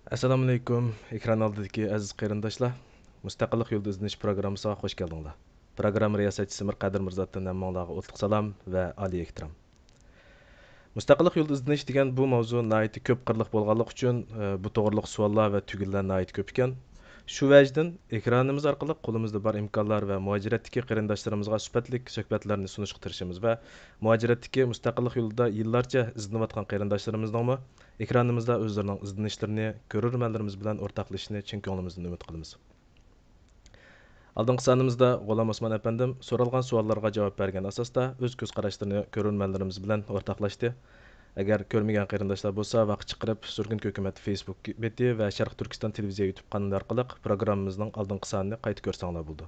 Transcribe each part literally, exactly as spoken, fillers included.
ئەسسالامۇئەلەيكۇم، ئېكران ئالدىدىكى ئەزىز قېرىنداشلار. مۇستەقىللىق يولىدا ئىزدىنىش پروگراممىسىغا خوش كەلدىڭلار. پروگرامما رىياسەتچىسى مىرقادىر مىرزاتتىن ھەممىڭلارغا ئوتلۇق سالام ۋە ئالىي ئېھتىرام. مۇستەقىللىق يولىدا ئىزدىنىش دېگەن بۇ ماۋزۇ ناھايىتى كۆپ قىرلىق بولغانلىقى ئۈچۈن، ئى، بۇ توغرىلىق سوئاللار ۋە تۈگۈنلەر ناھايىتى كۆپ ئىكەن. شۇ ۋەجىدىن ئېكرانىمىز ئارقىلىق قولىمىزدا بار ئىمكانلار ۋە مۇھاجىرەتتىكى قېرىنداشلىرىمىزغا سۈپەتلىك سۆھبەتلەرنى سۇنۇشقا تىرىشىمىز ۋە مۇھاجىرەتتىكى مۇستەقىللىق يولىدا يىللارچە ئىزدىنىۋاتقان قېرىنداشلىرىمىزنىڭمۇ ئېكرانىمىزدا ئۆزلىرىنىڭ ئىزدىنىشلىرىنى كۆرۈرمەنلىرىمىز بىلەن ئورتاقلىشىشىنى چىن كۆڭلىمىزدىن ئۈمىد قىلىمىز. ئالدىنقى سانىمىزدا غۇلام ئوسمان ئەپەندىم سورالغان سوئاللارغا جاۋاب بەرگەن ئاساستا ئۆز كۆز قاراشلىرىنى كۆرۈرمەنلىرىمىز بىلەن ئورتاقلاشتى. ئەگەر كۆرمىگەن قېرىنداشلار بولسا، ۋاقىت چىقىرىپ سۈرگۈن ھۆكۈمەت فېيسبۇك بېتى ۋە شەرقىي تۈركىستان تېلېۋىزىيە يۇتۇب قانىلى ئارقىلىق پروگراممىمىزنىڭ ئالدىنقى سانىنى قايتا كۆرسەڭلار بولىدۇ.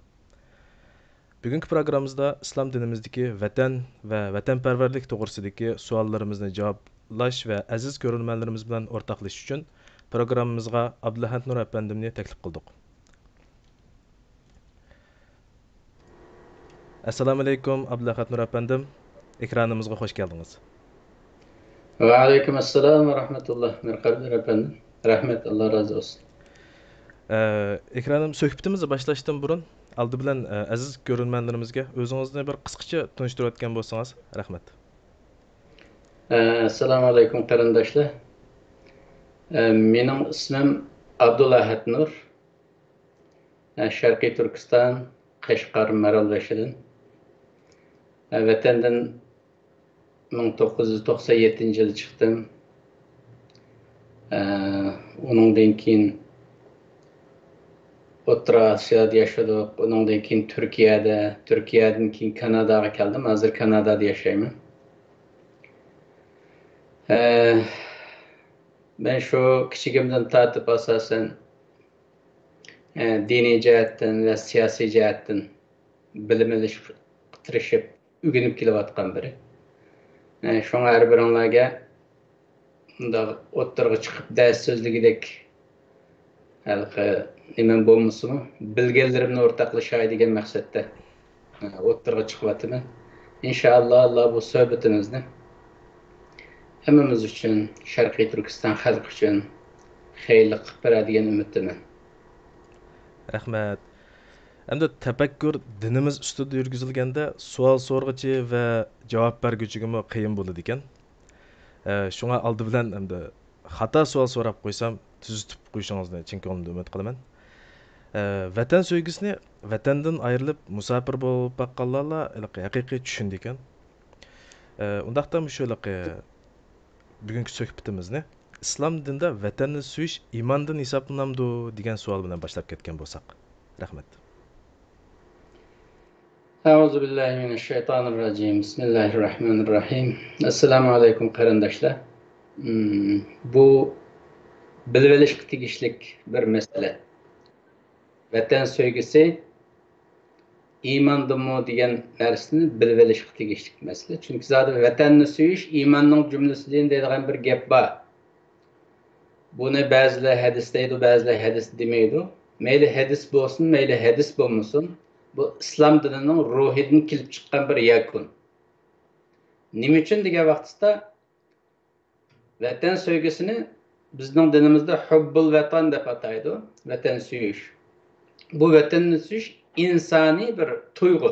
بۈگۈنكى پروگراممىمىزدا ئىسلام دىنىمىزدىكى ۋەتەن ۋە ۋەتەنپەرۋەرلىك توغرىسىدىكى سوئاللىرىمىزنى جاۋابلاش ۋە ئەزىز كۆرۈرمەنلىرىمىز بىلەن ئورتاقلىشىش ئۈچۈن پروگراممىمىزغا ئابدۇلئەھەد نۇر ئەپەندىمنى تەكلىپ قىلدۇق. ئەسسالامۇئەلەيكۇم، ئابدۇلئەھەد نۇر ئەپەندىم. ئېكرانىمىزغا خوش كەلدىڭىز. ۋەئەلەيكۇم ئەسسالام ۋە رەھمەتۇللا، مىرقادىر ئەپەندىم. رەھمەت، ئاللا رازى بولسۇن. ئە، ئېكرانىم، سۆھبىتىمىزنى باشلاشتىن بۇرۇن، ئالدى بىلەن، ئە، ئەزىز كۆرۈرمەنلىرىمىزگە ئۆزىڭىزنى بىر قىسقىچە تونۇشتۇرۇۋەتكەن بولسىڭىز، رەھمەت. ئە، ئەسسالامۇئەلەيكۇم، قېرىنداشلار. ئە، مېنىڭ ئىسمىم ئابدۇلئەھەد نۇر. ئە، شەرقىي تۈركىستان، قەشقەر، مارالبېشىدىن. ئە، ۋەتەندىن مىڭ توققۇز يۈز توقسان يەتتىنچى يىلى چىقتىم. ئە، ئۇنىڭدىن كېيىن ئوتتۇرا ئاسىيادا ياشىدۇق. ئۇنىڭدىن كېيىن تۈركىيەدە، تۈركىيەدىن كېيىن كاناداغا كەلدىم. ھازىر كانادادا ياشايمەن. ئە، مەن شۇ كىچىكىمدىن تارتىپ ئاساسەن، ئە، دىنىي جەھەتتىن ۋە سىياسىي جەھەتتىن بىلىم ئېلىشقا تىرىشىپ، ئۆگىنىپ كېلىۋاتقان بىرى. ئە، شۇڭا ھەر بىرىڭلارگە مۇنداق ئوتتۇرىغا چىقىپ دەرس سۆزلىگۈدەك ھېلىقى نېمەم بولمىسىمۇ، بىلگەنلىرىمنى ئورتاقلىشاي دېگەن مەقسەتتە، ئە، ئوتتۇرىغا چىقىۋاتىمەن. ئىنشائاللا، ئاللا بۇ سۆھبىتىمىزنى ھەممىمىز ئۈچۈن، شەرقىي تۈركىستان خەلقى ئۈچۈن خەيرلىك قىلىپ بېرەر دېگەن ئۈمىدتىمەن. رەھمەت. ئەمدى تەپەككۇر دىنىمىز ئۈستىدە يۈرگۈزۈلگەندە، سوئال سورىغۇچى ۋە جاۋاب بەرگۈچىگىمۇ قىيىن بولىدىكەن. ئە، شۇڭا ئالدى بىلەن ئەمدى خاتا سوئال سوراپ قويسام، تۈزىتىپ قويۇشىڭىزنى چىن كۆڭلۈمدىن ئۈمىد قىلىمەن. ئە، ۋەتەن سۆيگۈسىنى ۋەتەندىن ئايرىلىپ مۇساپىر بولۇپ باققانلارلا ھېلىقى ھەقىقىي چۈشىنىدىكەن. ئە، ئۇنداقتا مۇشۇ ھېلىقى بۈگۈنكى سۆھبىتىمىزنى «ئىسلام دىنىدا ۋەتەننى سۆيۈش ئىماندىن ھېسابلىنامدۇ؟» دېگەن سوئال بىلەن باشلاپ كەتكەن بولساق. رەھمەت. ئەئۇزۇ بىللاھى مىنەششەيتانىررەجىم. بىسمىللاھىررەھمانىررەھىم. ئەسسالامۇ ئەلەيكۇم، قېرىنداشلار. مم، بۇ بىلىۋېلىشقا تېگىشلىك بىر مەسىلە. ۋەتەن سۆيگۈسى ئىماندىنمۇ دېگەن نەرسىنى بىلىۋېلىشقا تېگىشلىك مەسىلە. چۈنكى زادى ۋەتەننى سۆيۈش ئىماننىڭ جۈملىسىدىن دەيدىغان بىر گەپ بار. بۇنى بەزىلەر ھەدىس دەيدۇ، بەزىلەر ھەدىس دېمەيدۇ. مەيلى ھەدىس بولسۇن، مەيلى ھەدىس بولمىسۇن، بۇ ئىسلام دىنىنىڭ روھىدىن كېلىپ چىققان بىر ياكۇن. نېمە ئۈچۈن دېگەن ۋاقتىدا، ۋەتەن سۆيگۈسىنى بىزنىڭ دىنىمىزدا ھۇببۇل ۋەتەن دەپ ئاتايدۇ. ۋەتەن سۆيۈش. بۇ ۋەتەننى سۆيۈش ئىنسانىي بىر تۇيغۇ.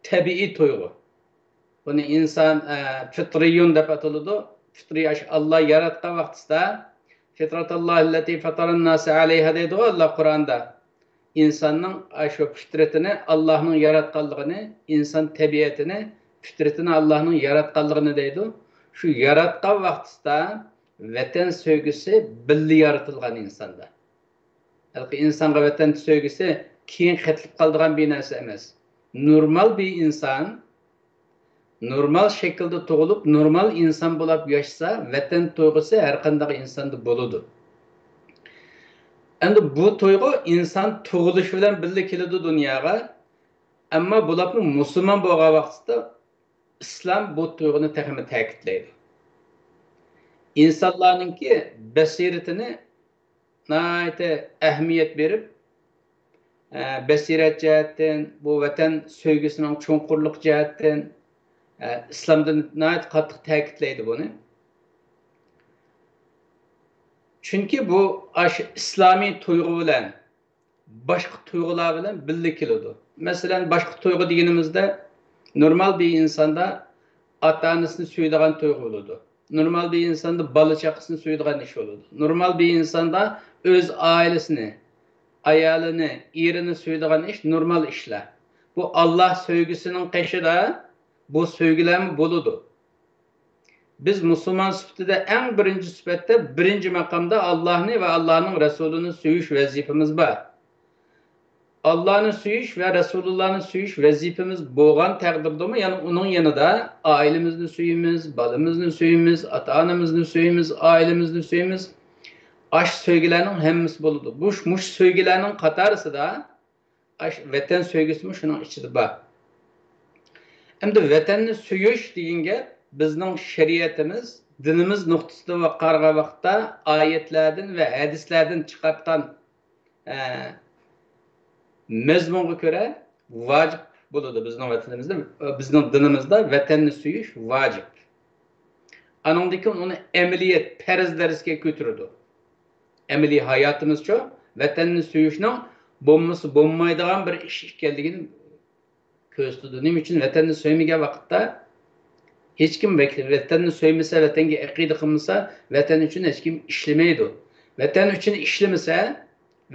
تەبىئىي تۇيغۇ. بۇنى ئىنسان، ئە، فىترىيۇن دەپ ئاتىلىدۇ. فىترىي ئاشۇ ئاللا ياراتقان ۋاقتىسىدا، فىتراتاللاھىللەتى فاتارانناسە ئەلەيھا دەيدىغۇ ئاللا قۇرئاندا. ئىنساننىڭ ئاشۇ فىترىتىنى، ئاللانىڭ ياراتقانلىقىنى، ئىنسان تەبىئەتىنى، فىترىتىنى ئاللانىڭ ياراتقانلىقىنى دەيدۇ. شۇ ياراتقان ۋاقتىسىدا ۋەتەن سۆيگۈسى بىللە يارىتىلغان ئىنساندا. ھېلىقى ئىنسانغا ۋەتەن سۆيگۈسى كېيىن قېتىلىپ قالىدىغان بىر نەرسە ئەمەس. نورمال بىر ئىنسان، نورمال شەكىلدە تۇغۇلۇپ، نورمال ئىنسان بولاپ ياشىسا، ۋەتەن تۇيغۇسى ھەر قانداق ئىنساندا بولىدۇ. ئەمدى بۇ تۇيغۇ ئىنسان تۇغۇلۇشى بىلەن بىللە كېلىدۇ دۇنياغا. ئەمما بۇلارمۇ مۇسۇلمان بولغان ۋاقتىدا ئىسلام بۇ تۇيغۇنى تېخىمۇ تەكىتلەيدۇ. ئىنسانلارنىڭكى بەسىرىتىنى ناھايىتى ئەھمىيەت بېرىپ، ئە، بەسىرەت جەھەتتىن، بۇ ۋەتەن سۆيگۈسىنىڭ چوڭقۇرلۇق جەھەتتىن، ئە، ئىسلام دىنى ناھايىتى قاتتىق تەكىتلەيدۇ بۇنى. چۈنكى بۇ ئاشۇ ئىسلامىي تۇيغۇ بىلەن باشقا تۇيغۇلار بىلەن بىللە كېلىدۇ. مەسىلەن، باشقا تۇيغۇ دېگىنىمىزدە، نورمال بىر ئىنساندا ئاتا-ئانىسىنى سۆيىدىغان تۇيغۇ بولىدۇ. نورمال بىر ئىنساندا بالا-چاقىسىنى سۆيىدىغان ئىش بولىدۇ. نورمال بىر ئىنساندا ئۆز ئائىلىسىنى، ئايالىنى، ئېرىنى سۆيىدىغان ئىش نورمال ئىشلار. بۇ ئاللا سۆيگۈسىنىڭ قېشىدا بۇ سۆيگۈلەرمۇ بولىدۇ. بىز مۇسۇلمان سۈپىتىدە ئەڭ بىرىنچى سۈپەتتە، بىرىنچى ماقامدا ئاللانى ۋە ئاللانىڭ رەسۇلىنى سۆيۈش ۋەزىپىمىز بار. ئاللانى سۆيۈش ۋە رەسۇلۇللانى سۆيۈش ۋەزىپىمىز بولغان تەقدىردىمۇ، يەنە ئۇنىڭ يېنىدا ئائىلىمىزنى سۆيىمىز، بالىمىزنى سۆيىمىز، ئاتا-ئانىمىزنى سۆيىمىز، ئائىلىمىزنى سۆيىمىز. ئاشۇ سۆيگۈلەرنىڭ ھەممىسى بولىدۇ. بۇ، مۇشۇ سۆيگۈلەرنىڭ قاتارىسىدا ئاشۇ ۋەتەن سۆيگۈسىمۇ شۇنىڭ ئىچىدە بار. ئەمدى ۋەتەننى سۆيۈش دېگەن گەپ بىزنىڭ شەرىئىتىمىز، دىنىمىز نۇقتىسىدىن قارىغان ۋاقىتتا ئايەتلەردىن ۋە ھەدىسلەردىن چىقارتقان، ئە، مەزمۇنغا كۆرە ۋاجىپ بولىدۇ بىزنىڭ ۋەتىنىمىزدە، بىزنىڭ دىنىمىزدا ۋەتەننى سۆيۈش ۋاجىپ. ئانىڭدىن كېيىن ئۇنى ئەمەلىيەت، پەرز دەرىجىگە كۆتۈرىدۇ. ئەمەلىي ھاياتىمىزچۇ، ۋەتەننى سۆيۈشنىڭ بولمىسا بولمايدىغان بىر ئىش ئىكەنلىكىنى كۆرسىتىدۇ. نېمە ئۈچۈن؟ ۋەتەننى سۆيمىگەن ۋاقىتتا، ھېچكىم ۋەك-، ۋەتەننى سۆيمىسە، ۋەتەنگە ئەقىدە قىلمىسا، ۋەتەن ئۈچۈن ھېچكىم ئىشلىمەيدۇ. ۋەتەن ئۈچۈن ئىشلىمىسە،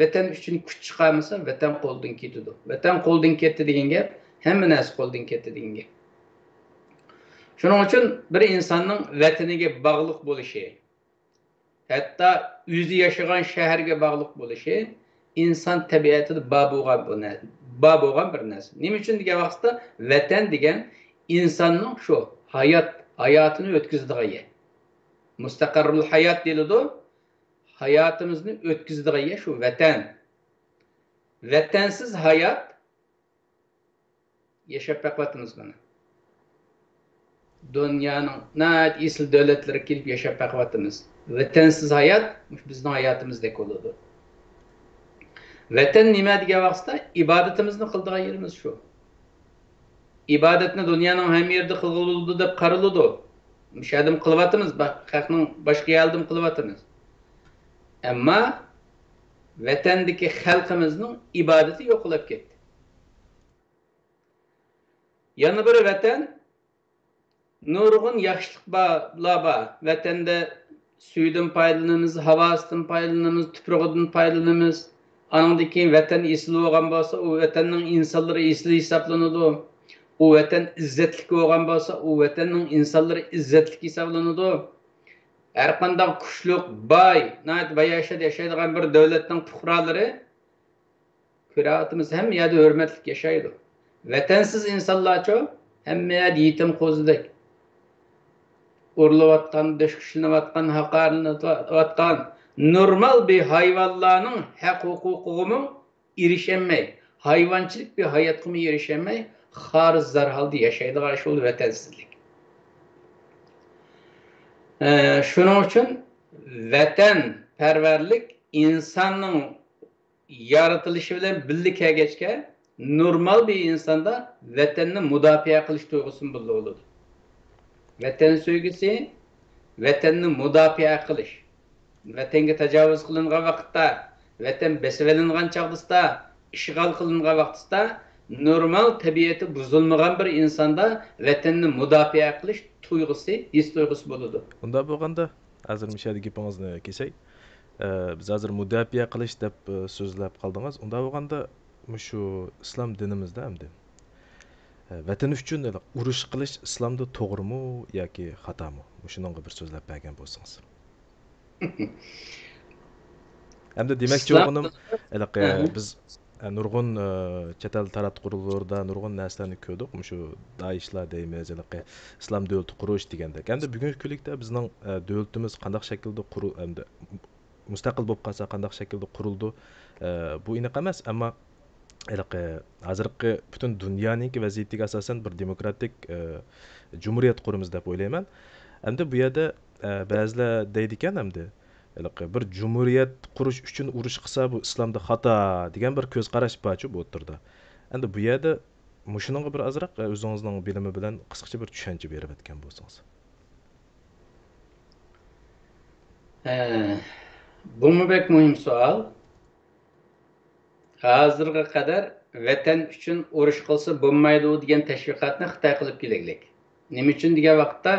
ۋەتەن ئۈچۈن كۈچ چىقارمىسا، ۋەتەن قولدىن كېتىدۇ. ۋەتەن قولدىن كەتتى دېگەن گەپ، ھەممە نەرسە قولدىن كەتتى دېگەن گەپ. شۇنىڭ ئۈچۈن بىر ئىنساننىڭ ۋەتىنىگە باغلىق بولۇشى، ھەتتا ئۆزى ياشىغان شەھەرگە باغلىق بولۇشى ئىنسان تەبىئەتىدە بار بولغان بۇ نە-، بار بولغان بىر نەرسە. نېمە ئۈچۈن دېگەن ۋاقىتتا، ۋەتەن دېگەن ئىنساننىڭ شۇ ھايات، ھاياتىنى ئۆتكۈزىدىغان يەر. مۇستەقەررۇل ھايات دېيىلىدۇ. ھاياتىمىزنى ئۆتكۈزىدىغان يەر شۇ ۋەتەن. ۋەتەنسىز ھايات، ياشاپ بېقىۋاتىمىز مانا. دۇنيانىڭ ناھايىتى ئېسىل دۆلەتلىرىگە كېلىپ ياشاپ بېقىۋاتىمىز. ۋەتەنسىز ھايات مۇشۇ بىزنىڭ ھاياتىمىزدەك بولىدۇ. ۋەتەن نېمە دېگەن ۋاقىتتا، ئىبادىتىمىزنى قىلىدىغان يېرىمىز شۇ. ئىبادەتنى دۇنيانىڭ ھەممە يېرىدە قىلغىلى بولىدۇ دەپ قارىلىدۇ. مۇشۇ يەردىمۇ قىلىۋاتىمىز، با-، خەقنىڭ باشقا يەردىمۇ قىلىۋاتىمىز. ئەمما ۋەتەندىكى خەلقىمىزنىڭ ئىبادىتى يوقىلاپ كەتتى. يەنە بىر ۋەتەن، نۇرغۇن ياخشىلىق بار، بار. ۋەتەندە سۈيىدىن پايدىلىنىمىز، ھاۋاسىدىن پايدىلىنىمىز، تۇپرىقىدىن پايدىلىنىمىز. ئانىڭدىن كېيىن ۋەتەن ئېسىل بولغان بولسا، ئۇ ۋەتەننىڭ ئىنسانلىرى ئېسىل ھېسابلىنىدۇ. ئۇ ۋەتەن ئىززەتلىك بولغان بولسا، ئۇ ۋەتەننىڭ ئىنسانلىرى ئىززەتلىك ھېسابلىنىدۇ. ھەرقانداق كۈچلۈك، باي، ناھايىتى باياشات ياشايدىغان بىر دۆلەتنىڭ پۇقرالىرى، كۆرۈۋاتىمىز، ھەممە يەردە ھۆرمەتلىك ياشايدۇ. ۋەتەنسىز ئىنسانلارچۇ؟ ھەممە يەردە يېتىم قوزىدەك. ئۇرۇلۇۋاتقان، دۆشكە ئىشلىنىۋاتقان، ھاقارلىنىۋاتقان، نورمال بىر ھايۋانلارنىڭ ھەق ھوقۇقىغىمۇ ئېرىشەلمەي، ھايۋانچىلىك بىر ھاياتقىمۇ ئېرىشەلمەي، خار-زار ھالدا ياشايدىغان شۇ ۋەتەنسىزلىك. ئە، شۇنىڭ ئۈچۈن ۋەتەنپەرۋەرلىك ئىنساننىڭ يارىتىلىشى بىلەن بىللە كەلگەچكە، نورمال بىر ئىنساندا ۋەتەننى مۇداپىئە قىلىش تۇيغۇسىمۇ بىللە بولىدۇ. ۋەتەن سۆيگۈسى، ۋەتەننى مۇداپىئە قىلىش، ۋەتەنگە تاجاۋۇز قىلىنغان ۋاقىتتا، ۋەتەن بېسىۋېلىنغان چاغدىسىدا، ئىشغال قىلىنغان ۋاقتىسىدا نورمال تەبىئىتى بۇزۇلمىغان بىر ئىنساندا ۋەتەننى مۇداپىئە قىلىش تۇيغۇسى، ھېس تۇيغۇسى بولىدۇ. ئۇنداق بولغاندا، ھازىر مۇشۇ يەردە گېپىڭىزنى كېسەي. ئە، بىز ھازىر مۇداپىئە قىلىش دەپ، ئە، سۆزلەپ قالدىڭىز. ئۇنداق بولغاندا، مۇشۇ ئىسلام دىنىمىزدا ئەمدى، ئە، ۋەتەن ئۈچۈن ئۇرۇش قىلىش ئىسلامدا توغرىمۇ ياكى خاتامۇ؟ مۇشۇنىڭغا بىر سۆزلەپ بەرگەن بولسىڭىز. ئەمدى دېمەكچى ئىسلام بولغىنىم، ھېلىقى ئەھە. بىز، ئە، نۇرغۇن، ئە، چەت ئەل تاراتقۇلىرىدا نۇرغۇن نەرسىلەرنى كۆردۇق. مۇشۇ دائىشلار دەيمىز، ھېلىقى ئىسلام دۆلىتى قۇرۇش دېگەندەك. ئەمدى بۈگۈنكى كۈنلۈكتە بىزنىڭ، ئە، دۆلىتىمىز قانداق شەكىلدە قۇرۇ-، ئەمدى مۇستەقىل بولۇپ قالسا قانداق شەكىلدە قۇرۇلىدۇ؟ ئە، بۇ ئېنىق ئەمەس، ئەمما ھېلىقى ھازىرقى پۈتۈن دۇنيانىڭكى ۋەزىيىتىگە ئاساسەن بىر دېموكراتىك، ئە، جۇمھۇرىيەت قۇرىمىز دەپ ئويلايمەن. ئەمدى بۇ يەردە، ئە، بەزىلەر دەيدىكەن، ئەمدى ھېلىقى بىر جۇمھۇرىيەت قۇرۇش ئۈچۈن ئۇرۇش قىلسا، بۇ ئىسلامدا خاتا دېگەن بىر كۆز قاراش بارچۇ بۇ ئوتتۇرىدا. ئەمدى بۇ يەردە مۇشۇنىڭغا بىر ئازراق، ئە، ئۆزىڭىزنىڭ بىلىمى بىلەن قىسقىچە بىر چۈشەنچە بېرىۋەتكەن بولسىڭىز. ئە، بۇمۇ بەك مۇھىم سوئال. ھازىرغا قەدەر ۋەتەن ئۈچۈن ئۇرۇش قىلسا بولمايدۇ دېگەن تەشۋىقاتنى خىتاي قىلىپ كېلىگلىك. نېمە ئۈچۈن دېگەن ۋاقىتتا،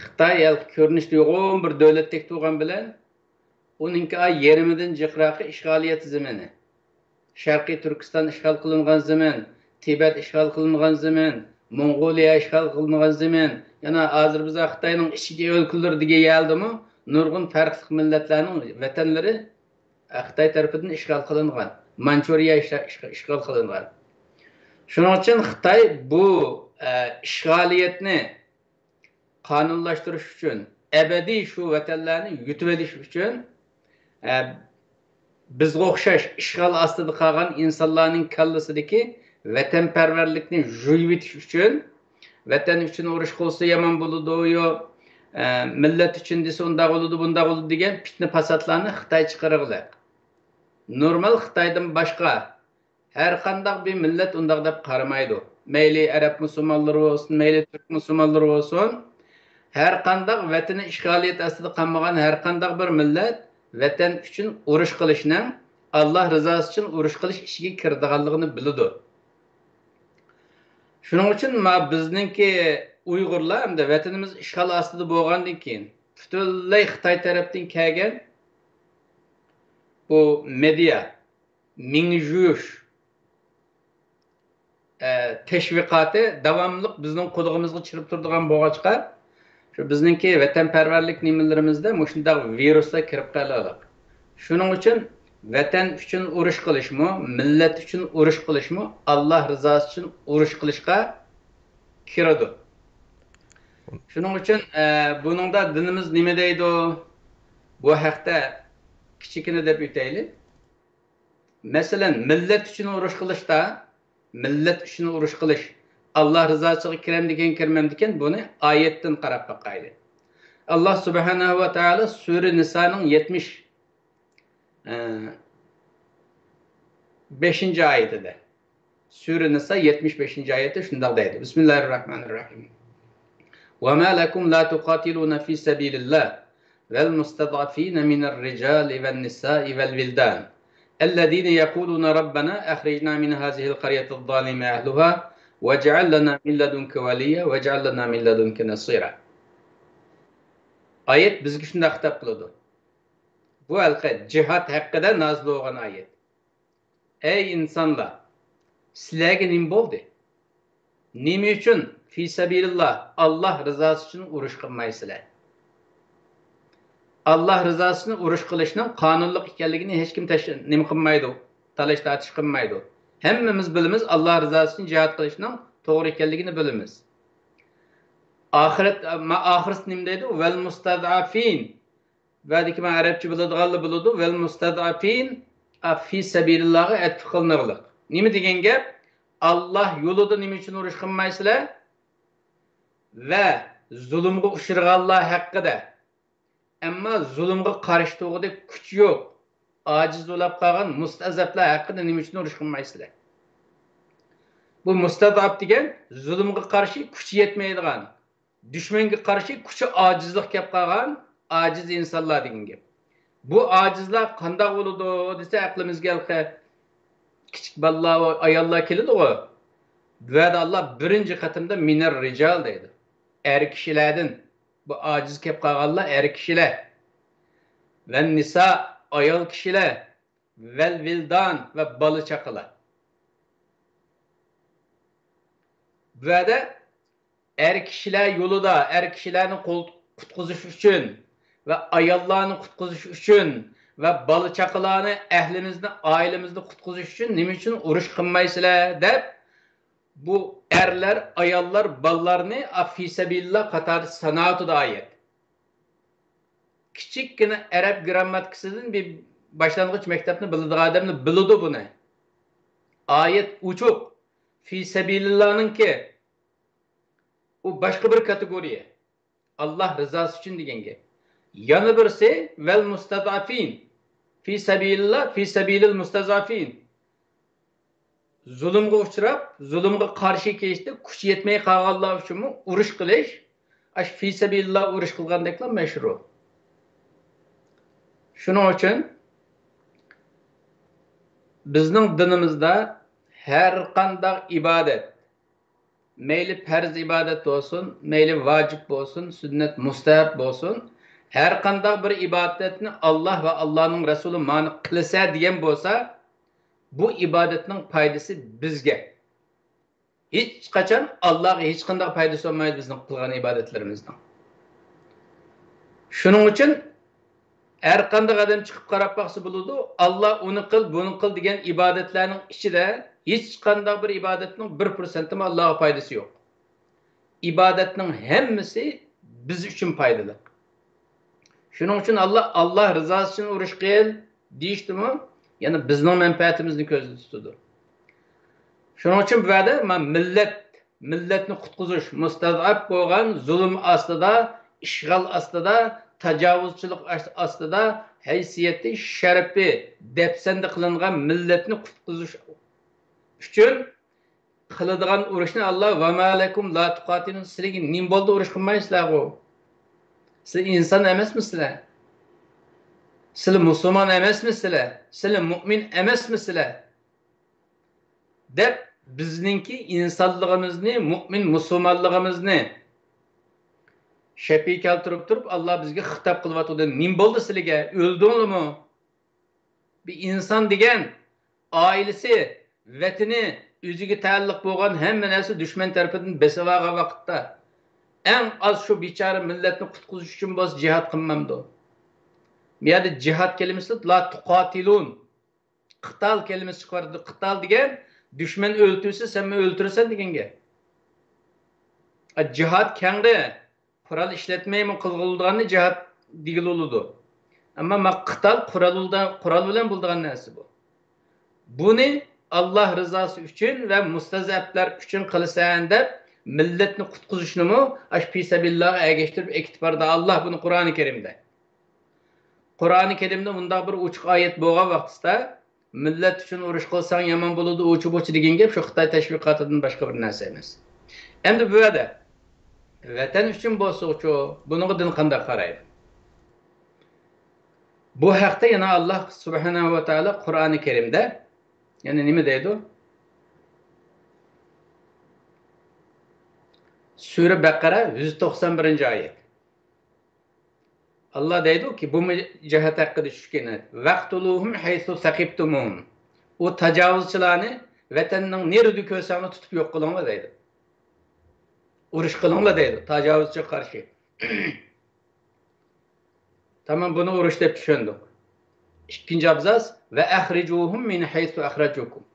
خىتاي ھېلىقى كۆرۈنۈشتە يوغان بىر دۆلەتتەك تۇرغان بىلەن، ئۇنىڭكى ئاي يېرىمىدىن جىقراقى ئىشغالىيەت زېمىنى. شەرقىي تۈركىستان ئىشغال قىلىنغان زېمىن، تىبەت ئىشغال قىلىنغان زېمىن، موڭغۇلىيە ئىشغال قىلىنغان زېمىن، يەنە ھازىر بىز خىتاينىڭ ئىچكى ئۆلكىلىرى دېگەن يەردىمۇ نۇرغۇن پەرقلىق مىللەتلەرنىڭ ۋەتەنلىرى خىتاي تەرىپىدىن ئىشغال قىلىنغان. مانچۇرىيە ئىش-، ئىش-، ئىشغال قىلىنغان. شۇنىڭ ئۈچۈن خىتاي بۇ، ئە، ئىشغالىيەتنى قانۇنلاشتۇرۇش ئۈچۈن، ئەبەدىي شۇ ۋەتەنلەرنى يۇتۇۋېلىش ئۈچۈن، ئە، بىزگە ئوخشاش ئىشغال ئاستىدا قالغان ئىنسانلارنىڭ كاللىسىدىكى ۋەتەنپەرۋەرلىكنى يۇيۇۋېتىش ئۈچۈن، ۋەتەن ئۈچۈن ئۇرۇش قىلسا يامان بولىدۇ، يو، ئە، مىللەت ئۈچۈن دېسە ئۇنداق بولىدۇ، بۇنداق بولىدۇ دېگەن پىتنە-پاساتلارنى خىتاي چىقىرغلىق. نورمال خىتايدىن باشقا ھەر قانداق بىر مىللەت ئۇنداق دەپ قارىمايدۇ. مەيلى ئەرەب مۇسۇلمانلىرى بولسۇن، مەيلى تۈرك مۇسۇلمانلىرى بولسۇن، ھەر قانداق ۋەتىنى ئىشغالىيەت ئاستىدا قالمىغان ھەر قانداق بىر مىللەت ۋەتەن ئۈچۈن ئۇرۇش قىلىشنىڭ، ئاللا رىزاسى ئۈچۈن ئۇرۇش قىلىش ئىچىگە كىرىدىغانلىقىنى بىلىدۇ. شۇنىڭ ئۈچۈن ما بىزنىڭكى ئۇيغۇرلار ئەمدى ۋەتىنىمىز ئىشغال ئاستىدا بولغاندىن كېيىن پۈتۈنلەي خىتاي تەرەپتىن كەلگەن بۇ مېدىيا، مېڭە جۇيۇش، ئە، تەشۋىقاتى داۋاملىق بىزنىڭ قۇلىقىمىزغا چىرىپ تۇرىدىغان بولغاچقا، شۇ بىزنىڭكى ۋەتەنپەرۋەرلىك نېمىلىرىمىزدە مۇشۇنداق ۋىرۇسلار كىرىپ قالىدۇ. شۇنىڭ ئۈچۈن ۋەتەن ئۈچۈن ئۇرۇش قىلىشمۇ، مىللەت ئۈچۈن ئۇرۇش قىلىشمۇ، ئاللا رىزاسى ئۈچۈن ئۇرۇش قىلىشقا كىرىدۇ. شۇنىڭ ئۈچۈن، ئە، بۇنىڭدا دىنىمىز نېمە دەيدۇ؟ بۇ ھەقتە كىچىككىنە دەپ ئۆتەيلى. مەسىلەن، مىللەت ئۈچۈن ئۇرۇش قىلىشتا، مىللەت ئۈچۈن ئۇرۇش قىلىش ئاللا رىزاسىغا كىرەمدىكىن، كىرمەمدىكىن، بۇنى ئايەتتىن قاراپ باقايلى. ئاللا سۇبھانەھۇ ۋە تائالا سۈرە نىسانىڭ يەتمىش، ئە، بەشىنچى ئايىتىدە، سۈرە نىسا يەتمىش بەشىنچى ئايەتتە شۇنداق دەيدۇ: بىسمىللاھىر راھمانىر راھىم. وما لكم لا تقاتلون في سبيل الله والمستضعفين من الرجال والنساء والولدان الذين يقولون ربنا أخرجنا من هذه القرية الظالم أهلها واجعل لنا من لدنك وليا واجعل لنا من لدنك نصيرا. ئايەت بىزگە شۇنداق خىتاب قىلىدۇ. بۇ ھېلىقى جىھاد ھەققىدە نازىل بولغان ئايەت. ئەي ئىنسانلار، سىلەرگە نېمە بولدى؟ نېمە ئۈچۈن في سبيل الله، ئاللا رىزاسى ئۈچۈن ئۇرۇش قىلمايسىلەر؟ ئاللا رىزاسى ئۈچۈن ئۇرۇش قىلىشنىڭ قانۇنلۇق ئىكەنلىكىنى ھېچكىم تەش-، نېمە قىلمايدۇ، تالاش تارتىش قىلمايدۇ. ھەممىمىز بىلىمىز، ئاللا رىزاسى ئۈچۈن جىھاد قىلىشنىڭ توغرا ئىكەنلىكىنى بىلىمىز. ئاخىرەت، ما-، ئاخىرسى نېمە دەيدۇ؟ والمستضعفين. ۋەدىكى مەن ئەرەبچە بىلىدىغانلا بىلىدۇ. والمستضعفين في سبيل اللهغا ئەتىپ قىلىنىغلىق. نېمە دېگەن گەپ؟ ئاللا يولىدا نېمە ئۈچۈن ئۇرۇش قىلمايسىلەر؟ ۋە زۇلۇمغا ئۇچرىغانلار ھەققىدە. ئەمما زۇلۇمغا قارشى تۇرغۇدەك كۈچ يوق. ئاجىز بولاپ قالغان مۇستەزەپلەر ھەققىدە نېمە ئۈچۈن ئۇرۇش قىلمايسىلەر؟ بۇ مۇستەزەپ دېگەن زۇلۇمغا قارشى كۈچى يەتمەيدىغان، دۈشمەنگە قارشى كۈچى ئاجىزلىق كەپ قالغان ئاجىز ئىنسانلار دېگەن گەپ. بۇ ئاجىزلار قانداق بولىدۇ دېسە، ئەقلىمىزگە ھېلىقى كىچىك بالىلار، ئاياللار كېلىدىغۇ. بۇ يەردە ئاللا بىرىنچى قېتىمدا مىنەر رىجال دەيدۇ. ئەر كىشىلەردىن. بۇ ئاجىز كەپ قالغانلار ئەر كىشىلەر. ۋەن نىسا، ئايال كىشىلەر. ۋەل ۋىلدان، ۋە بالا چاقىلار. بۇ يەردە ئەر كىشىلەر يولىدا، ئەر كىشىلەرنى قول-، قۇتقۇزۇش ئۈچۈن ۋە ئاياللارنى قۇتقۇزۇش ئۈچۈن ۋە بالا چاقىلارنى، ئەھلىمىزنى، ئائىلىمىزنى قۇتقۇزۇش ئۈچۈن نېمە ئۈچۈن ئۇرۇش قىلمايسىلەر؟ دەپ، بۇ ئەرلەر، ئاياللار، بالىلارنى ئا، فىسەبىلىللا قاتارىدا ساناۋاتىدۇ ئايەت. كىچىككىنە ئەرەب گىرامماتىكىسىدىن بىر باشلانغۇچ مەكتەپنى بىلىدىغان ئادەملا بىلىدۇ بۇنى. ئايەت ئوچۇق. فىسەبىلىللانىڭكى ئۇ باشقا بىر كاتېگورىيە. ئاللا رىزاسى ئۈچۈن دېگەن گەپ. يەنە بىرسى ۋەل مۇستەزئەفىن. فىسەبىلىللا، فىسەبىلىل مۇستەزئەفىن. زۇلۇمغا ئۇچراپ، زۇلۇمغا قارشى كېلىشتە كۈچى يەتمەي قالغانلار ئۈچۈنمۇ ئۇرۇش قىلىش، ئاشۇ فىسەبىلىللا ئۇرۇش قىلغاندەكلا مەشرۇ. شۇنىڭ ئۈچۈن بىزنىڭ دىنىمىزدا ھەر قانداق ئىبادەت، مەيلى پەرز ئىبادەت بولسۇن، مەيلى ۋاجىپ بولسۇن، سۈننەت، مۇستەھەب بولسۇن، ھەر قانداق بىر ئىبادەتنى ئاللا ۋە ئاللانىڭ رەسۇلى مانا قىلىسە دېگەن بولسا، بۇ ئىبادەتنىڭ پايدىسى بىزگە. ھېچقاچان ئاللاغا ھېچقانداق پايدىسى بولمايدۇ بىزنىڭ قىلغان ئىبادەتلىرىمىزنىڭ. شۇنىڭ ئۈچۈن ھەر قانداق ئادەم چىقىپ قاراپ باقسا بولىدۇ، ئاللا ئۇنى قىل، بۇنى قىل دېگەن ئىبادەتلەرنىڭ ئىچىدە ھېچقانداق بىر ئىبادەتنىڭ بىر پىرسەنتىمۇ ئاللاغا پايدىسى يوق. ئىبادەتنىڭ ھەممىسى بىز ئۈچۈن پايدىلىق. شۇنىڭ ئۈچۈن ئاللا، ئاللا رىزاسى ئۈچۈن ئۇرۇش قىل دېيىشتىمۇ، يەنى بىزنىڭ مەنپەئەتىمىزنى كۆزدە تۇتىدۇ. شۇنىڭ ئۈچۈن بۇ يەردە مانا مىللەت، مىللەتنى قۇتقۇزۇش، مۇستەزئەپ بولغان، زۇلۇم ئاستىدا، ئىشغال ئاستىدا، تاجاۋۇزچىلىق ئاس-، ئاستىدا ھەيسىيىتى، شەرىپى دەپسەندە قىلىنغان مىللەتنى قۇتقۇزۇش ئۈچۈن قىلىدىغان ئۇرۇشنى ئاللا، ۋە مالەكۇم لا تۇقاتىلۇن، سىلىگە نېمە بولدى ئۇرۇش قىلمايسىلەرغۇ؟ سىلەر ئىنسان ئەمەسمىسىلەر؟ سىلەر مۇسۇلمان ئەمەسمىسىلەر؟ سىلەر مۇئمىن ئەمەسمىسىلەر؟ دەپ بىزنىڭكى ئىنسانلىقىمىزنى، مۇئمىن مۇسۇلمانلىقىمىزنى شەپىي كەلتۈرۈپ تۇرۇپ، ئاللا بىزگە خىتاب قىلىۋاتىدۇ. نېمە بولدى سىلىگە؟ ئۆلدۈڭلىمۇ؟ بىر ئىنسان دېگەن ئائىلىسى، ۋەتىنى، ئۆزىگە تەئەللۇق بولغان ھەممە نەرسە دۈشمەن تەرىپىدىن بېسىۋالغان ۋاقىتتا، ئەڭ ئاز شۇ بىچارە مىللەتنى قۇتقۇزۇش ئۈچۈن بولسا جىھاد قىلمامدۇ؟ بۇ يەردە جىھاد كەلىمىسى لا تۇقاتىلۇن. قىتال كەلىمىسى چىقىۋاتىدۇ. قىتال دېگەن دۈشمەن ئۆلتۈرسە، سەنمۇ ئۆلتۈرىسەن دېگەن گەپ. ئا، جىھاد كەڭرى. قورال ئىشلەتمەيمۇ قىلغىلىدىغاننى جىھاد دېگىلى بولىدۇ. ئەمما ما قىتال قورال بىلەن، قورال بىلەن بولىدىغان نەرسە بۇ. بۇنى ئاللا رىزاسى ئۈچۈن ۋە مۇستەزئەپلەر ئۈچۈن قىلىسەن دەپ، مىللەتنى قۇتقۇزۇشنىمۇ ئاشۇ پىسەبىللاغا ئەگەشتۈرۈپ ئەكېتىپ بارىدۇ ئاللا بۇنى قۇرئانى كەرىمدە. قۇرئانى كەرىمدە مۇنداق بىر ئوچۇق ئايەت بولغان ۋاقتىدا، مىللەت ئۈچۈن ئۇرۇش قىلساڭ يامان بولىدۇ، ئۇچۇ بۇچۇ دېگەن گەپ شۇ خىتاي تەشۋىقاتىدىن باشقا بىر نەرسە ئەمەس. ئەمدى بۇ يەردە ۋەتەن ئۈچۈن بولسىچۇ، بۇنىڭغا دىن قانداق قارايدۇ؟ بۇ ھەقتە يەنە ئاللا سۇبھانەھۇ ۋە تائالا قۇرئانى كەرىمدە يەنە نېمە دەيدۇ؟ سۈرە بەقەرە يۈز توقسان بىرىنچى ئايەت. ئاللا دەيدۇكى، بۇ جەھەت ھەققىدە چۈشكەن ئايەت. ۋەقتۇلۇھۇم ھەيسۇ سەقىفتۇمۇھۇم. ئۇ تاجاۋۇزچىلارنى ۋەتەننىڭ نېرىدە كۆرسەڭلار تۇتۇپ يوق قىلىڭلار دەيدۇ. ئۇرۇش قىلىڭلار دەيدۇ تاجاۋۇزچىغا قارشى. تامام، بۇنى ئۇرۇش دەپ چۈشەندۇق. ئىككىنچى ئابزاس، ۋە ئەخرىجۇھۇم مىن ھەيسۇ ئەخرەجۇكۇم.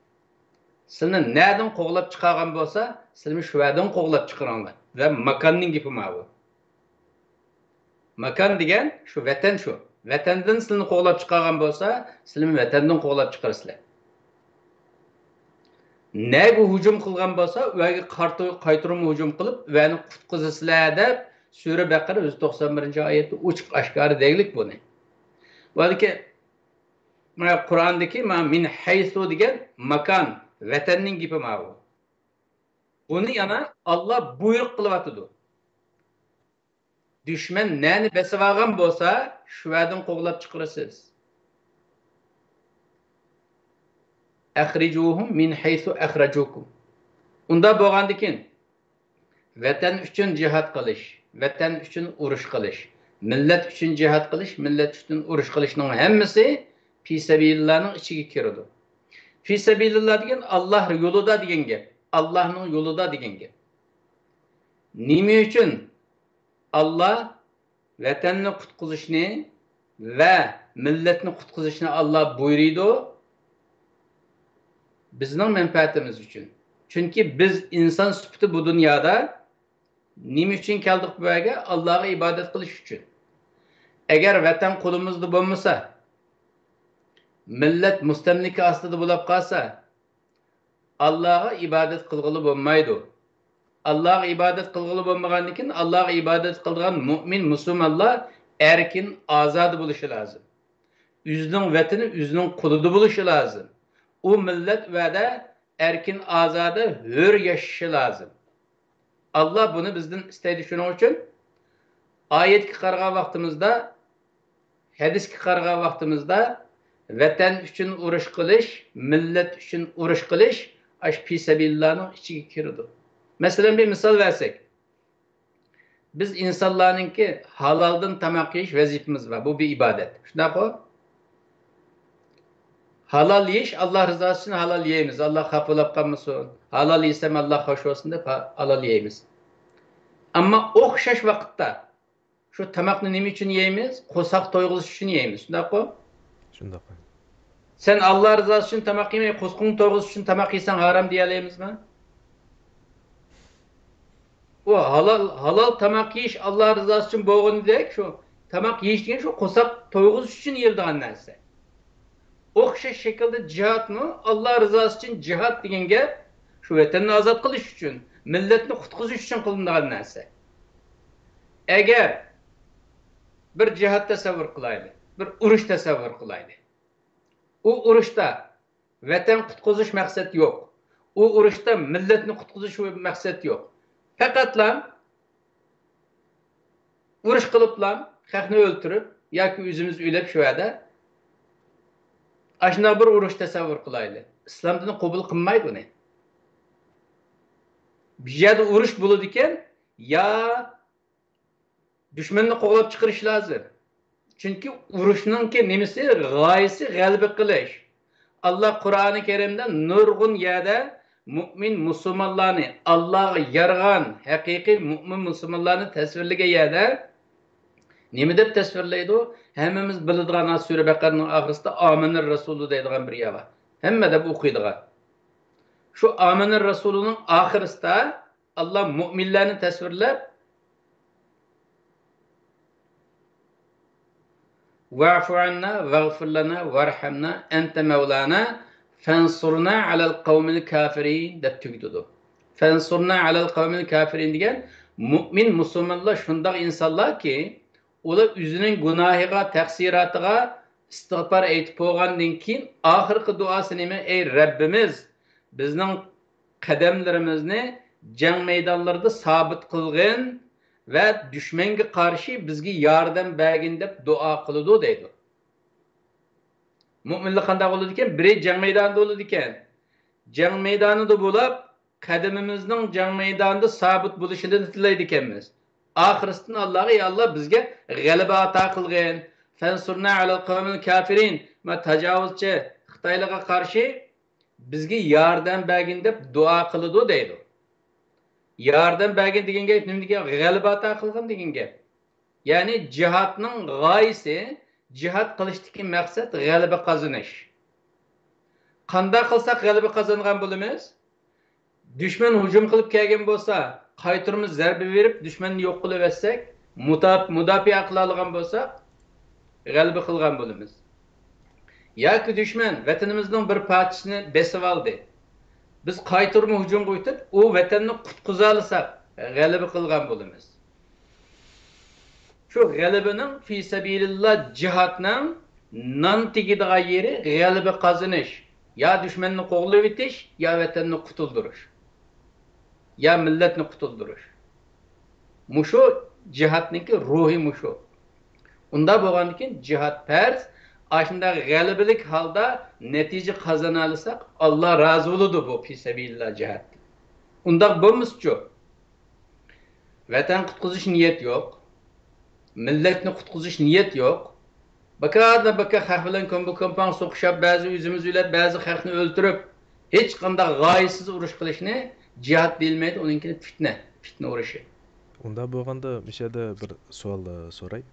سىلىنى نەدىن قوغلاپ چىقارغان بولسا، سىلىنى شۇ يەردىن قوغلاپ چىقىرىڭلار. ۋە ماكاننىڭ گېپى ماۋۇ. ماكان دېگەن شۇ ۋەتەن شۇ. ۋەتەندىن سىلىنى قوغلاپ چىقارغان بولسا، سىلىنى ۋەتەندىن قوغلاپ چىقىرىسىلەر. نەگە ھۇجۇم قىلغان بولسا، ئۇ يەرگە قارتۇ-، قايتۇرما ھۇجۇم قىلىپ، ئۇ يەرنى قۇتقۇزىسىلەر دەپ، سۈرە بەقەرە يۈز توقسان بىرىنچى ئايەتتە ئوچۇق ئاشكارا دەگلىك بۇنى. بۇ يەردىكى مانا قۇرئاندىكى مانا مىن ھەيسۇ دېگەن ماكان، ۋەتەننىڭ گېپى ماۋۇ. بۇنى يەنە ئاللا بۇيرۇق قىلىۋاتىدۇ. دۈشمەن نەنى بېسىۋالغان بولسا، شۇ يەردىن قوغلاپ چىقىرىسىز. أخرجوهم من حيث أخرجوكم. ئۇنداق بولغاندىكىن، ۋەتەن ئۈچۈن جىھاد قىلىش، ۋەتەن ئۈچۈن ئۇرۇش قىلىش، مىللەت ئۈچۈن جىھاد قىلىش، مىللەت ئۈچۈن ئۇرۇش قىلىشنىڭ ھەممىسى پى سەبىلىللانىڭ ئىچىگە كىرىدۇ. پى سەبىلىللا دېگەن ئاللا يولىدا دېگەن گەپ، ئاللانىڭ يولىدا دېگەن گەپ. نېمە ئۈچۈن ئاللا ۋەتەننى قۇتقۇزۇشنى ۋە مىللەتنى قۇتقۇزۇشنى ئاللا بۇيرۇيدۇ؟ بىزنىڭ مەنپەئەتىمىز ئۈچۈن. چۈنكى بىز ئىنسان سۈپىتى بۇ دۇنيادا نېمە ئۈچۈن كەلدۇق بۇ يەرگە؟ ئاللاغا ئىبادەت قىلىش ئۈچۈن. ئەگەر ۋەتەن قولىمىزدا بولمىسا، مىللەت مۇستەملىكە ئاستىدا بولۇپ قالسا، ئاللاغا ئىبادەت قىلغىلى بولمايدۇ. ئاللاغا ئىبادەت قىلغىلى بولمىغاندىن كېيىن، ئاللاغا ئىبادەت قىلىدىغان مۇئمىن، مۇسۇلمانلار ئەركىن، ئازادە بولۇشى لازىم. ئۆزىنىڭ ۋەتىنى ئۆزىنىڭ قولىدا بولۇشى لازىم. ئۇ مىللەت ۋەدە ئەركىن، ئازادە، ھۆر ياشىشى لازىم. ئاللا بۇنى بىزدىن ئىستەيدۇ. شۇنىڭ ئۈچۈن ئايەتكە قارىغان ۋاقتىمىزدا، ھەدىسكە قارىغان ۋاقتىمىزدا، ۋەتەن ئۈچۈن ئۇرۇش قىلىش، مىللەت ئۈچۈن ئۇرۇش قىلىش ئاشۇ پى سەبىلىللانىڭ ئىچىگە كىرىدۇ. مەسىلەن، بىر مىسال بەرسەك، بىز ئىنسانلارنىڭكى ھالالدىن تاماق يېيىش ۋەزىپىمىز بار. بۇ بىر ئىبادەت. شۇنداققۇ؟ ھالال يېيىش، ئاللا رىزاسى ئۈچۈن ھالال يەيمىز. ئاللا خاپا بولۇپ قالمىسۇن. ھالال يېسەم، ئاللا خوش بولسۇن دەپ ھا-، ھالال يەيمىز. ئەمما ئوخشاش ۋاقىتتا شۇ تاماقنى نېمە ئۈچۈن يەيمىز؟ قورساق تويغۇزۇش ئۈچۈن يەيمىز. شۇنداققۇ؟ شۇنداق. سەن ئاللا رىزاسى ئۈچۈن تاماق يېمەي، قورسىقىڭنى تويغۇزۇش ئۈچۈن تاماق يېسەڭ ھارام دېيەلەيمىزمۇ؟ ئۇ ھالال، ھالال تاماق يېيىش ئاللا رىزاسى ئۈچۈن بولغىنىدەك، شۇ تاماق يېيىش دېگەن شۇ قورساق تويغۇزۇش ئۈچۈن يېيىلىدىغان نەرسە. ئوخشاش شەكىلدە جىھادمۇ ئاللا رىزاسى ئۈچۈن جىھاد دېگەن گەپ شۇ ۋەتەننى ئازاد قىلىش ئۈچۈن، مىللەتنى قۇتقۇزۇش ئۈچۈن قىلىنىدىغان نەرسە. ئەگەر بىر جىھاد تەسەۋۋۇر قىلايلى، بىر ئۇرۇش تەسەۋۋۇر قىلايلى. ئۇ ئۇرۇشتا ۋەتەن قۇتقۇزۇش مەقسەت يوق. ئۇ ئۇرۇشتا مىللەتنى قۇتقۇزۇش مەقسەت يوق. پەقەتلا ئۇرۇش قىلىپلا خەقنى ئۆلتۈرۈپ ياكى ئۆزىمىز ئۆلۈپ شۇ يەردە ئاشۇنداق بىر ئۇرۇش تەسەۋۋۇر قىلايلى. ئىسلام دىنى قوبۇل قىلمايدۇ ئۇنى. بۇ يەردە ئۇرۇش بولىدىكەن، يا دۈشمەننى قوغلاپ چىقىرىش لازىم. چۈنكى ئۇرۇشنىڭكى نېمىسى، غايىسى غەلىبە قىلىش. ئاللا قۇرئانى كەرىمدە نۇرغۇن يەردە مۇئمىن مۇسۇلمانلارنى، ئاللاغا يارىغان ھەقىقىي مۇئمىن مۇسۇلمانلارنى تەسۋىرلىگەن يەردە نېمە دەپ تەسۋىرلەيدۇ؟ ھەممىمىز بىلىدىغان، ھازىر سۈرە بەقەرىنىڭ ئاخىرىسىدا ئامەنەر رەسۇلۇ دەيدىغان بىر يەر بار. ھەممە دەپ ئوقۇيدىغان. شۇ ئامەنەر رەسۇلۇنىڭ ئاخىرىسىدا ئاللا مۇئمىنلارنى تەسۋىرلەپ، ۋەئفۇ ئەننا ۋەغفىر لەنا ۋەرھەمنا ئەنتە مەۋلانا فەنسۇرنا ئەلەل قەۋمىل كافىرىن دەپ تۈگىتىدۇ. فەنسۇرنا ئەلەل قەۋمىل كافىرىن دېگەن مۇئمىن مۇسۇلمانلار شۇنداق ئىنسانلاركى، ئۇلار ئۆزىنىڭ گۇناھىغا، تەقسىراتىغا ئىستىغپار ئېيتىپ بولغاندىن كېيىن ئاخىرقى دۇئاسى نېمە؟ ئەي رەببىمىز، بىزنىڭ قەدەملىرىمىزنى جەڭ مەيدانلىرىدا سابىت قىلغىن ۋە دۈشمەنگە قارشى بىزگە ياردەم بەرگىن دەپ دۇئا قىلىدۇ دەيدۇ. مۇئمىنلار قانداق بولىدىكەن؟ بىرى جەڭ مەيدانىدا بولىدىكەن. جەڭ مەيدانىدا بولۇپ، قەدىمىمىزنىڭ جەڭ مەيدانىدا سابىت بولۇشىنى تىلەيدىكەنمىز. ئاخىرسىدىن ئاللاغا، يا ئاللا، بىزگە غەلىبە ئاتا قىلغىن. فەنسۇرنا ئەلەل قەۋمىل كافىرىن. ما تاجاۋۇزچى خىتايلارغا قارشى بىزگە ياردەم بەرگىن دەپ دۇئا قىلىدۇ دەيدۇ. ياردەم بەرگىن دېگەن گەپ نېمە دېگەن؟ غەلىبە ئاتا قىلغىن دېگەن گەپ. يەنى جىھادنىڭ غايىسى، جىھاد قىلىشتىكى مەقسەت غەلىبە قازىنىش. قانداق قىلساق غەلىبە قازانغان بولىمىز؟ دۈشمەن ھۇجۇم قىلىپ كەلگەن بولسا، قايتۇرما زەربە بېرىپ، دۈشمەننى يوق قىلىۋەتسەك، مۇدا-، مۇداپىئە قىلالىغان بولساق، غەلىبە قىلغان بولىمىز. ياكى دۈشمەن ۋەتىنىمىزنىڭ بىر پارچىسىنى بېسىۋالدى. بىز قايتۇرما ھۇجۇمغا ئۆتۈپ، ئۇ ۋەتەننى قۇتقۇزالىساق، غەلىبە قىلغان بولىمىز. شۇ غەلىبىنىڭ، فى سەبىلىللا جىھادنىڭ نان تېگىدىغان يېرى غەلىبە قازىنىش، يا دۈشمەننى قوغلىۋېتىش، يا ۋەتەننى قۇتۇلدۇرۇش، يا مىللەتنى قۇتۇلدۇرۇش. مۇشۇ جىھادنىڭكى روھى مۇشۇ. ئۇنداق بولغاندىن كېيىن جىھاد پەرز. ئاشۇنداق غەلىبىلىك ھالدا نەتىجە قازىنالىساق، ئاللا رازى بولىدۇ بۇ پى سەبىلىللا جىھادتىن. ئۇنداق بولمىسىچۇ؟ ۋەتەن قۇتقۇزۇش نىيەت يوق. مىللەتنى قۇتقۇزۇش نىيەت يوق. باكادىن باكا خەق بىلەن كومبا كومپاڭ سوقۇشۇپ، بەزى ئۆزىمىز ئۆلۈپ، بەزى خەقنى ئۆلتۈرۈپ، ھېچقانداق غايىسىز ئۇرۇش قىلىشنى جىھاد دېيىلمەيدۇ، ئۇنىڭكىنى پىتنە، پىتنە ئۇرۇشى. ئۇنداق بولغاندا، مۇشۇ يەردە بىر سوئال، ئە، سوراي.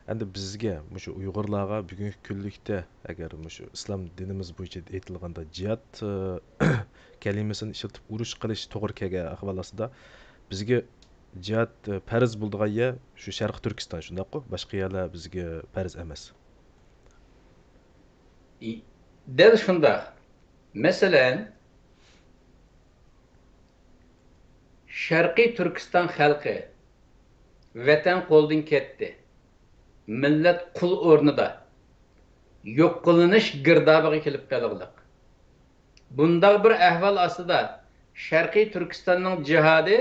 ئەمدى بىزگە، مۇشۇ ئۇيغۇرلارغا بۈگۈنكى كۈنلۈكتە، ئەگەر مۇشۇ ئىسلام دىنىمىز بويىچە ئېيتىلغاندا، جىھاد، ئە، كەلىمىسىنى ئىشلىتىپ ئۇرۇش قىلىش توغرا كەلگەن ئەھۋال ئاستىدا، بىزگە جىھاد، ئە، پەرز بولىدىغان يەر شۇ شەرقىي تۈركىستان، شۇنداققۇ؟ باشقا يەرلەر بىزگە پەرز ئەمەس. ئى، دەل شۇنداق. مەسىلەن، شەرقىي تۈركىستان خەلقى، ۋەتەن قولدىن كەتتى. مىللەت قۇل ئورنىدا. يوق قىلىنىش گىردابىغا كېلىپ قېلىغلىق. بۇنداق بىر ئەھۋال ئاستىدا شەرقىي تۈركىستاننىڭ جىھادى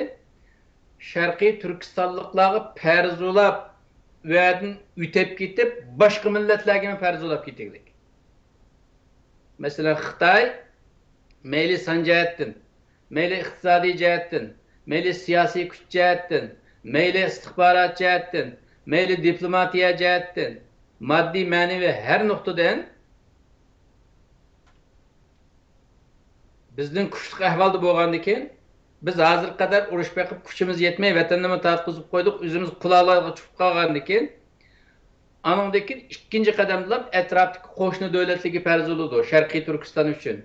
شەرقىي تۈركىستانلىقلارغا پەرز بولاپ، ئۇ يەردىن ئۆتۈپ كېتىپ، باشقا مىللەتلەرگىمۇ پەرز بولاپ كېتىگلىك. مەسىلەن، خىتاي مەيلى سان جەھەتتىن، مەيلى ئىقتىسادىي جەھەتتىن، مەيلى سىياسىي كۈچ جەھەتتىن، مەيلى ئىستىخبارات جەھەتتىن، مەيلى دىپلوماتىيە جەھەتتىن، ماددىي، مەنىۋى ھەر نۇقتىدىن بىزدىن كۈچلۈك ئەھۋالدا بولغاندىكىن، بىز ھازىرغا قەدەر ئۇرۇش بېقىپ، كۈچىمىز يەتمەي، ۋەتەننىمۇ تارتقۇزۇپ قويدۇق، ئۆزىمىز قۇلالارغا چۈشۈپ قالغاندىكىن، ئانىڭدىن كېيىن ئىككىنچى قەدەمدىلا ئەتراپتىكى قوشنا دۆلەتلەرگە پەرز بولىدۇ، شەرقىي تۈركىستان ئۈچۈن.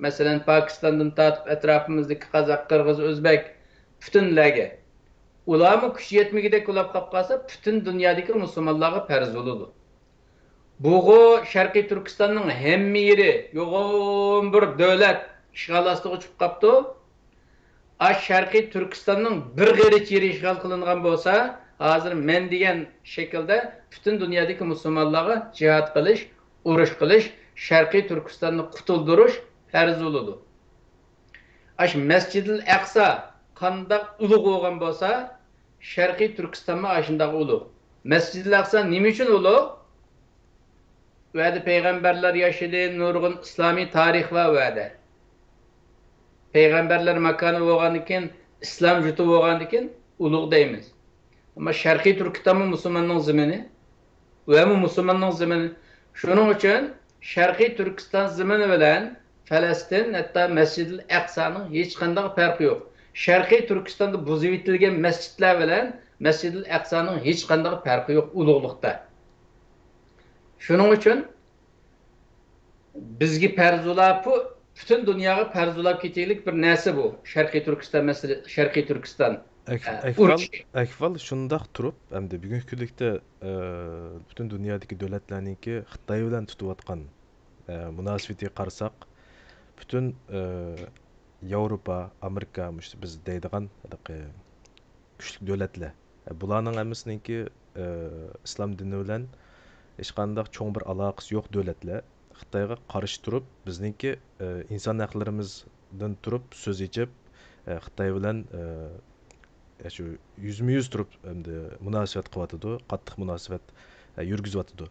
مەسىلەن، پاكىستاندىن تارتىپ ئەتراپىمىزدىكى قازاق، قىرغىز، ئۆزبەك، پۈتۈنلەرگە. ئۇلارمۇ كۈچى يەتمىگۈدەك بولاپ قاپ قالسا، پۈتۈن دۇنيادىكى مۇسۇلمانلارغا پەرز بولىدۇ. بۇغۇ شەرقىي تۈركىستاننىڭ ھەممە يېرى يوغان بىر دۆلەت ئىشغال ئاستىغا چۈشۈپ قاپتۇ. ئاش شەرقىي تۈركىستاننىڭ بىر غېرىچ يېرى ئىشغال قىلىنغان بولسا، ھازىر مەن دېگەن شەكىلدە پۈتۈن دۇنيادىكى مۇسۇلمانلارغا جىھاد قىلىش، ئۇرۇش قىلىش، شەرقىي تۈركىستاننى قۇتۇلدۇرۇش پەرز بولىدۇ. ئاش مەسجىدىل ئەقسا قانداق ئۇلۇغ بولغان بولسا، شەرقىي تۈركىستانمۇ ئاشۇنداق ئۇلۇغ. مەسجىدىل ئەقسا نېمە ئۈچۈن ئۇلۇغ؟ ئۇ يەردە پەيغەمبەرلەر ياشىدى، نۇرغۇن ئىسلامىي تارىخ بار ئۇ يەردە. پەيغەمبەرلەر ماكانى بولغاندىكىن، ئىسلام جۇتى بولغاندىكىن ئۇلۇغ دەيمىز. ئەمما شەرقىي تۈركىستانمۇ مۇسۇلماننىڭ زېمىنى، ئۇ يەرمۇ مۇسۇلماننىڭ زېمىنى. شۇنىڭ ئۈچۈن شەرقىي تۈركىستان زېمىنى بىلەن پەلەستىن، ھەتتا مەسجىدىل ئەقسانىڭ ھېچقانداق پەرقى يوق. شەرقىي تۈركىستاندا بۇزۇۋېتىلگەن مەسچىتلەر بىلەن مەسجىدىل ئەقسانىڭ ھېچقانداق پەرقى يوق ئۇلۇغلۇقتا. شۇنىڭ ئۈچۈن بىزگە پەرز بولا، پۈتۈن دۇنياغا پەرز بولاپ كېتەيلىك بىر نەرسە بۇ. شەرقىي تۈركىستان مەسىلە، شەرقىي تۈركىستان، ئەك-، ئە، ئەھۋال، ئۇرۇشى. ئەھۋال شۇنداق تۇرۇپ، ئەمدى بۈگۈنكى كۈنلۈكتە، ئە، پۈتۈن دۇنيادىكى دۆلەتلەرنىڭكى خىتاي بىلەن تۇتۇۋاتقان، ئە، مۇناسىۋىتىگە قارىساق، پۈتۈن، ئە، ياۋروپا، ئامېرىكا، مۇشۇ بىز دەيدىغان ھېلىقى كۈچلۈك دۆلەتلەر. بۇلارنىڭ ھەممىسىنىڭكى، ئى، ئىسلام دىنى بىلەن ھېچقانداق چوڭ بىر ئالاقىسى يوق دۆلەتلەر. خىتايغا قارشى تۇرۇپ، بىزنىڭكى، ئى، ئىنسان ھەقلىرىمىزدىن تۇرۇپ سۆز ئېچىپ، ئى، خىتاي بىلەن، ئى، شۇ يۈزمۇ يۈز تۇرۇپ ئەمدى مۇناسىۋەت قىلىۋاتىدۇ، قاتتىق مۇناسىۋەت، ئى، يۈرگۈزۈۋاتىدۇ.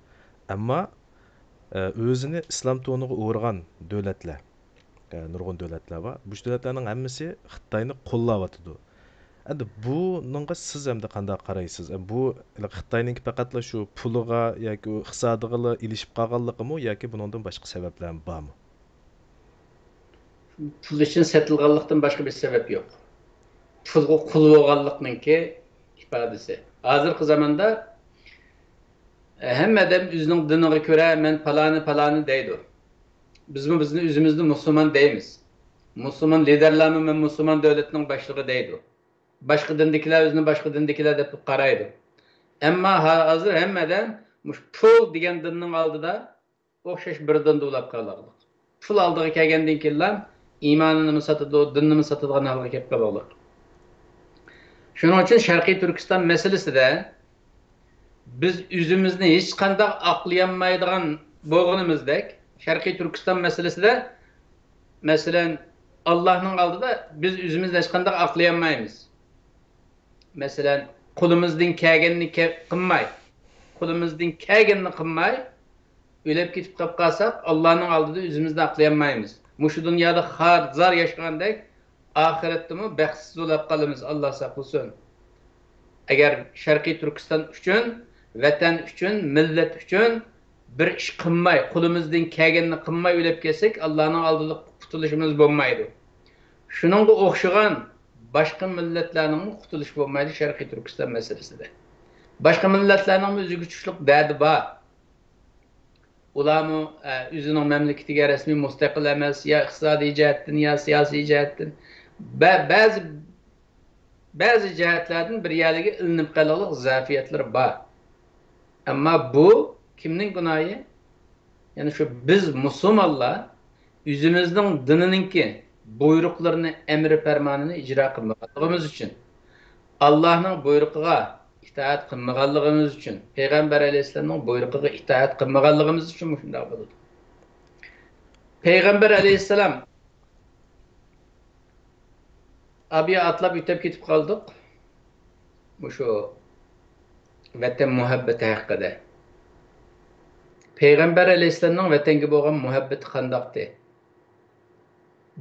ئەمما، ئى، ئۆزىنى ئىسلام تونىغا ئورىغان دۆلەتلەر، ئە، نۇرغۇن دۆلەتلەر بار. بۇ دۆلەتلەرنىڭ ھەممىسى خىتاينى قوللاۋاتىدۇ. ئەمدى بۇنىڭغا سىز ئەمدى قانداق قارايسىز؟ ئە، بۇ خىتاينىڭكى پەقەتلا شۇ پۇلىغا ياكى ئۇ ئىقتىسادىغىلا ئېلىشىپ قالغانلىقىمۇ ياكى بۇنىڭدىن باشقا سەۋەبلەرمۇ بارمۇ؟ پۇل ئۈچۈن سېتىلغانلىقتىن باشقا بىر سەۋەب يوق. پۇلغا قۇل بولغانلىقنىڭكى ئىپادىسى. ھازىرقى زاماندا، ئە، ھەممە ئادەم ئۆزىنىڭ دىنىغا كۆرە، مەن پالانى، پالانى دەيدۇ. بىزمۇ بىزنى ئۆزىمىزنى مۇسۇلمان دەيمىز. مۇسۇلمان لىدەرلەرمۇ مەن مۇسۇلمان دۆلەتنىڭ باشلىقى دەيدۇ. باشقا دىندىكىلەر ئۆزىنى باشقا دىندىكىلەر دەپ قارايدۇ. ئەمما ھازىر ھەممە ئادەم مۇشۇ پۇل دېگەن دىننىڭ ئالدىدا ئوخشاش بىر دىندا ئۇلاپ قالغانلىق. پۇل ئالدىغا كەلگەندىن كېيىنلا ئىمانىنىمۇ ساتىدۇ، دىننىمۇ ساتىدىغان ھالغا كېلىپ قالغانلىق. شۇنىڭ ئۈچۈن شەرقىي تۈركىستان مەسىلىسىدە بىز ئۆزىمىزنى ھېچقانداق ئاقلىيالمايدىغان بولغىنىمىزدەك، شەرقىي تۈركىستان مەسىلىسىدە، مەسىلەن، ئاللاھنىڭ ئالدىدا بىز ئۆزىمىزنى ھېچقانداق ئاقلىيالمايمىز. مەسىلەن، قولىمىزدىن كەلگەننى كە-، قىلماي، قولىمىزدىن كەلگەننى قىلماي، ئۆلۈپ كېتىپ قاپ قالساق، ئاللاھنىڭ ئالدىدا ئۆزىمىزنى ئاقلىيالمايمىز. مۇشۇ دۇنيادا خار-زار ياشىغاندەك، ئاخىرەتتىمۇ بەختسىز بولاپ قالىمىز، ئاللا ساقلىسۇن. ئەگەر شەرقىي تۈركىستان ئۈچۈن، ۋەتەن ئۈچۈن، مىللەت ئۈچۈن بىر ئىش قىلماي، قولىمىزدىن كەلگەننى قىلماي ئۆلۈپ كەتسەك، ئاللانىڭ ئالدىدا قۇتۇلۇشىمىز بولمايدۇ. شۇنىڭغا ئوخشىغان باشقا مىللەتلەرنىڭمۇ قۇتۇلۇشى بولمايدۇ شەرقىي تۈركىستان مەسىلىسىدە. باشقا مىللەتلەرنىڭمۇ ئۆزىگە تۇشلۇق دەردى بار. ئۇلارمۇ، ئە، ئۆزىنىڭ مەملىكىتىگە رەسمىي مۇستەقىل ئەمەس، يا ئىقتىسادىي جەھەتتىن، يا سىياسىي جەھەتتىن، بە-، بەزى، بەزى جەھەتلەردىن بىر يەرلىرىگە ئىلىنىپ قېلىغلىق زەئىپىيەتلىرى بار. ئەمما بۇ كىمنىڭ گۇناھى؟ يەنى شۇ بىز مۇسۇلمانلار ئۆزىمىزنىڭ دىنىنىڭكى بۇيرۇقلىرىنى، ئەمرى پەرمانىنى ئىجرا قىلمىغانلىقىمىز ئۈچۈن، ئاللاھنىڭ بۇيرۇقىغا ئىتائەت قىلمىغانلىقىمىز ئۈچۈن، پەيغەمبەر ئەلەيھىسسالامنىڭ بۇيرۇقىغا ئىتائەت قىلمىغانلىقىمىز ئۈچۈن مۇشۇنداق بولىدۇ. پەيغەمبەر ئەلەيھىسسالام، ئابىيا ئاتلاپ ئۆتۈپ كېتىپ قالدۇق. مۇشۇ ۋەتەن مۇھەببىتى ھەققىدە. پەيغەمبەر ئەلەيھىسسالامنىڭ ۋەتەنگە بولغان مۇھەببىتى قانداقتى؟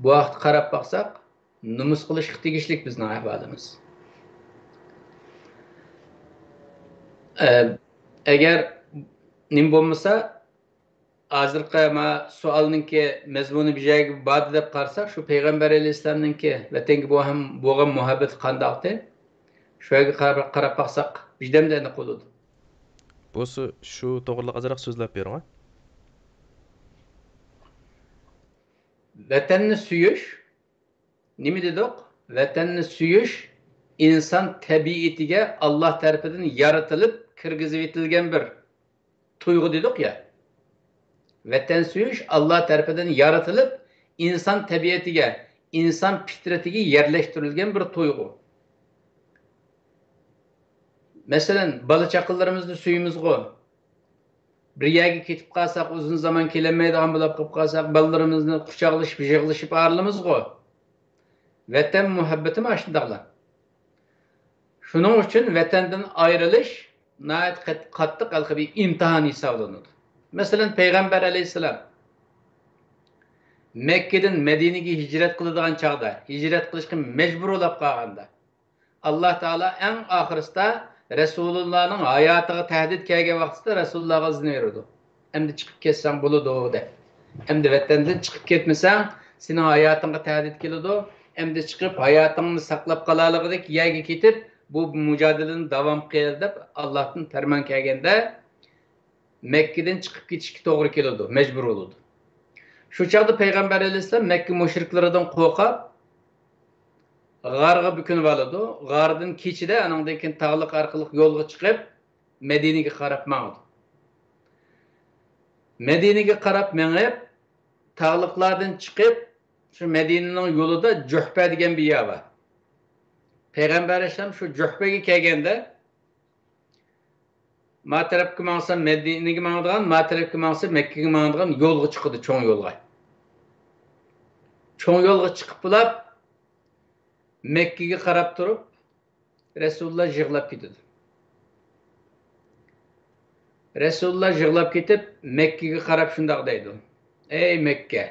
بۇ ھەقتە قاراپ باقساق، نومۇس قىلىشقا تېگىشلىك بىزنىڭ ئەھۋالىمىز. ئە، ئەگەر نېمە بولمىسا، ھازىرقى ما سوئالنىڭكى مەزمۇنى بىر جايغا باردى دەپ قارىساق، شۇ پەيغەمبەر ئەلەيھىسسالامنىڭكى ۋەتەنگە بولغان، بولغان مۇھەببىتى قانداقتى؟ شۇ يەرگە قاراپ، قاراپ باقساق، بىردەمدە ئېنىق بولىدۇ. بولسا شۇ توغرىلىق ئازراق سۆزلەپ بېرىڭ. ۋەتەننى سۆيۈش، نېمە دېدۇق؟ ۋەتەننى سۆيۈش ئىنسان تەبىئىتىگە ئاللا تەرىپىدىن يارىتىلىپ كىرگۈزۈۋېتىلگەن بىر تۇيغۇ دېدۇق يا. ۋەتەن سۆيۈش ئاللا تەرىپىدىن يارىتىلىپ، ئىنسان تەبىئىتىگە، ئىنسان پىترىتىگە يەرلەشتۈرۈلگەن بىر تۇيغۇ. مەسىلەن، بالا چاقىلىرىمىزنى سۆيىمىزغۇ. بىر يەرگە كېتىپ قالساق، ئۇزۇن زامان كېلەلمەيدىغان بولۇپ قېلىپ قالساق، بالىلىرىمىزنى قۇچاقلىشىپ، يىغلىشىپ ئايرىلىمىزغۇ. ۋەتەن مۇھەببىتىمۇ ئاشۇنداقلا. شۇنىڭ ئۈچۈن ۋەتەندىن ئايرىلىش ناھايىتى قەت-، قاتتىق ھېلىقى بىر ئىمتىھان ھېسابلىنىدۇ. مەسىلەن، پەيغەمبەر ئەلەيھىسسالام مەككىدىن مەدىنىگە ھىجرەت قىلىدىغان چاغدا، ھىجرەت قىلىشقا مەجبۇر بولۇپ قالغاندا، ئاللا تائالا ئەڭ ئاخىرسىدا رەسۇلۇللانىڭ ھاياتىغا تەھدىت كەلگەن ۋاقتىدا رەسۇلۇللاغا ئىزىن بېرىدۇ. ئەمدى چىقىپ كەتسەڭ بولىدۇ، دەپ. ئەمدى ۋەتەندىن چىقىپ كەتمىسەڭ، سېنىڭ ھاياتىڭغا تەھدىت كېلىدۇ. ئەمدى چىقىپ، ھاياتىڭنى ساقلاپ قالالىغۇدەك يەرگە كېتىپ، بۇ مۇجادىلىنى داۋام قىل، دەپ ئاللاھتىن پەرمان كەلگەندە، مەككىدىن چىقىپ كېتىشكە توغرا كېلىدۇ، مەجبۇر بولىدۇ. شۇ چاغدا پەيغەمبەر ئەلەيھىسسالام مەككە مۇشرىكلىرىدىن قورقۇپ، غارغا بۆكۈنۈپ ئالىدۇ. غاردىن كېچىدە، ئانىڭدىن كېيىن تاغلىق ئارقىلىق يولغا چىقىپ، مەدىنىگە قاراپ ماڭىدۇ. مەدىنىگە قاراپ مېڭىپ، تاغلىقلاردىن چىقىپ، شۇ مەدىنىنىڭ يولىدا جۇھپە دېگەن بىر يەر بار. پەيغەمبەر ئەلەيھىسسالام شۇ جۇھپەگە كەلگەندە، ما تەرەپكە ماڭسا مەدىنىگە ماڭىدىغان، ما تەرەپكە ماڭسا مەككىگە ماڭىدىغان يولغا چىقىدۇ، چوڭ يولغا. چوڭ يولغا چىقىپ بولاپ، مەككىگە قاراپ تۇرۇپ، رەسۇلۇللا يىغلاپ كېتىدۇ. رەسۇلۇللا يىغلاپ كېتىپ، مەككىگە قاراپ شۇنداق دەيدۇ: «ئەي مەككە،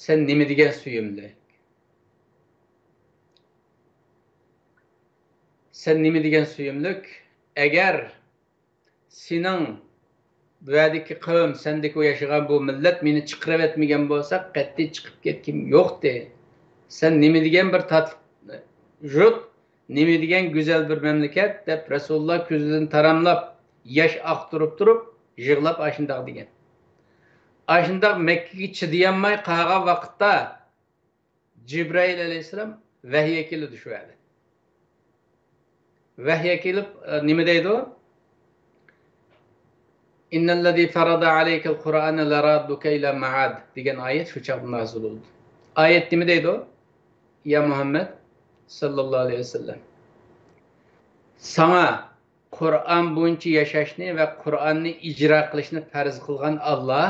سەن نېمە دېگەن سۆيۈملۈك! سەن نېمە دېگەن سۆيۈملۈك! ئەگەر سېنىڭ بۇ يەردىكى قەۋم، سەندىكى ياشىغان بۇ مىللەت مېنى چىقىرىۋەتمىگەن بولسا، قەتئىي چىقىپ كەتكۈم يوقتى. سەن نېمە دېگەن بىر تاتلىق يۇرت، نېمە دېگەن گۈزەل بىر مەملىكەت!» دەپ، رەسۇلۇللا كۆزىدىن تاراملاپ ياش ئاقتۇرۇپ تۇرۇپ، يىغلاپ ئاشۇنداق دېگەن. ئاشۇنداق مەككىگە چىدىيالماي قالغان ۋاقىتتا، جىبرائىل ئەلەيھىسسالام ۋەھىي كېلىدۇ شۇ يەردە. ۋەھىي كېلىپ، ئە، نېمە دەيدۇ؟ «إن الذي فرض عليك القرآن لرادك إلى معاد» دېگەن ئايەت شۇ چاغدا نازىل بولدى. ئايەت نېمە دەيدۇ؟ يا مۇھەممەد ساللاللاھۇ ئەلەيھى ۋەسەللەم، ساڭا قۇرئان بويىچە ياشاشنى ۋە قۇرئاننى ئىجرا قىلىشنى پەرز قىلغان ئاللا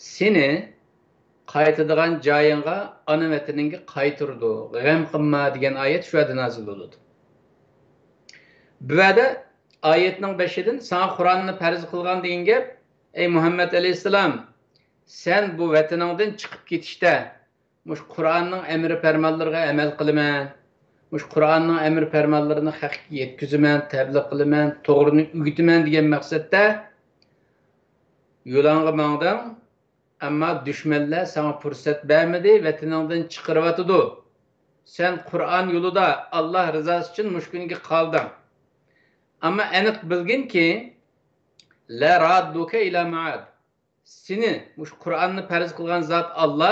سېنى قايتىدىغان جايىڭغا، ئانا ۋەتىنىڭگە قايتۇرىدۇ، غەم قىلما دېگەن ئايەت شۇ يەردە نازىل بولىدۇ. بۇ يەردە ئايەتنىڭ بېشىدىن ساڭا قۇرئاننى پەرز قىلغان دېگەن گەپ، ئەي مۇھەممەد ئەلەيھىسسالام، سەن بۇ ۋەتىنىڭدىن چىقىپ كېتىشتە، مۇشۇ قۇرئاننىڭ ئەمرى پەرمانلىرىغا ئەمەل قىلىمەن، مۇشۇ قۇرئاننىڭ ئەمرى پەرمانلىرىنى خەققە يەتكۈزىمەن، تەبلىغ قىلىمەن، توغرىنى ئۆگىتىمەن دېگەن مەقسەتتە يولۇڭغا ماڭدىڭ. ئەمما دۈشمەنلەر ساڭا پۇرسەت بەرمىدى، ۋەتىنىڭدىن چىقىرىۋاتىدۇ. سەن قۇرئان يولىدا ئاللا رىزاسى ئۈچۈن مۇشۇ كۈنگە قالدىڭ. ئەمما ئېنىق بىلگىنكى، لا رادۇكە ئىلا مائاد. سېنى، مۇشۇ قۇرئاننى پەرز قىلغان زات ئاللا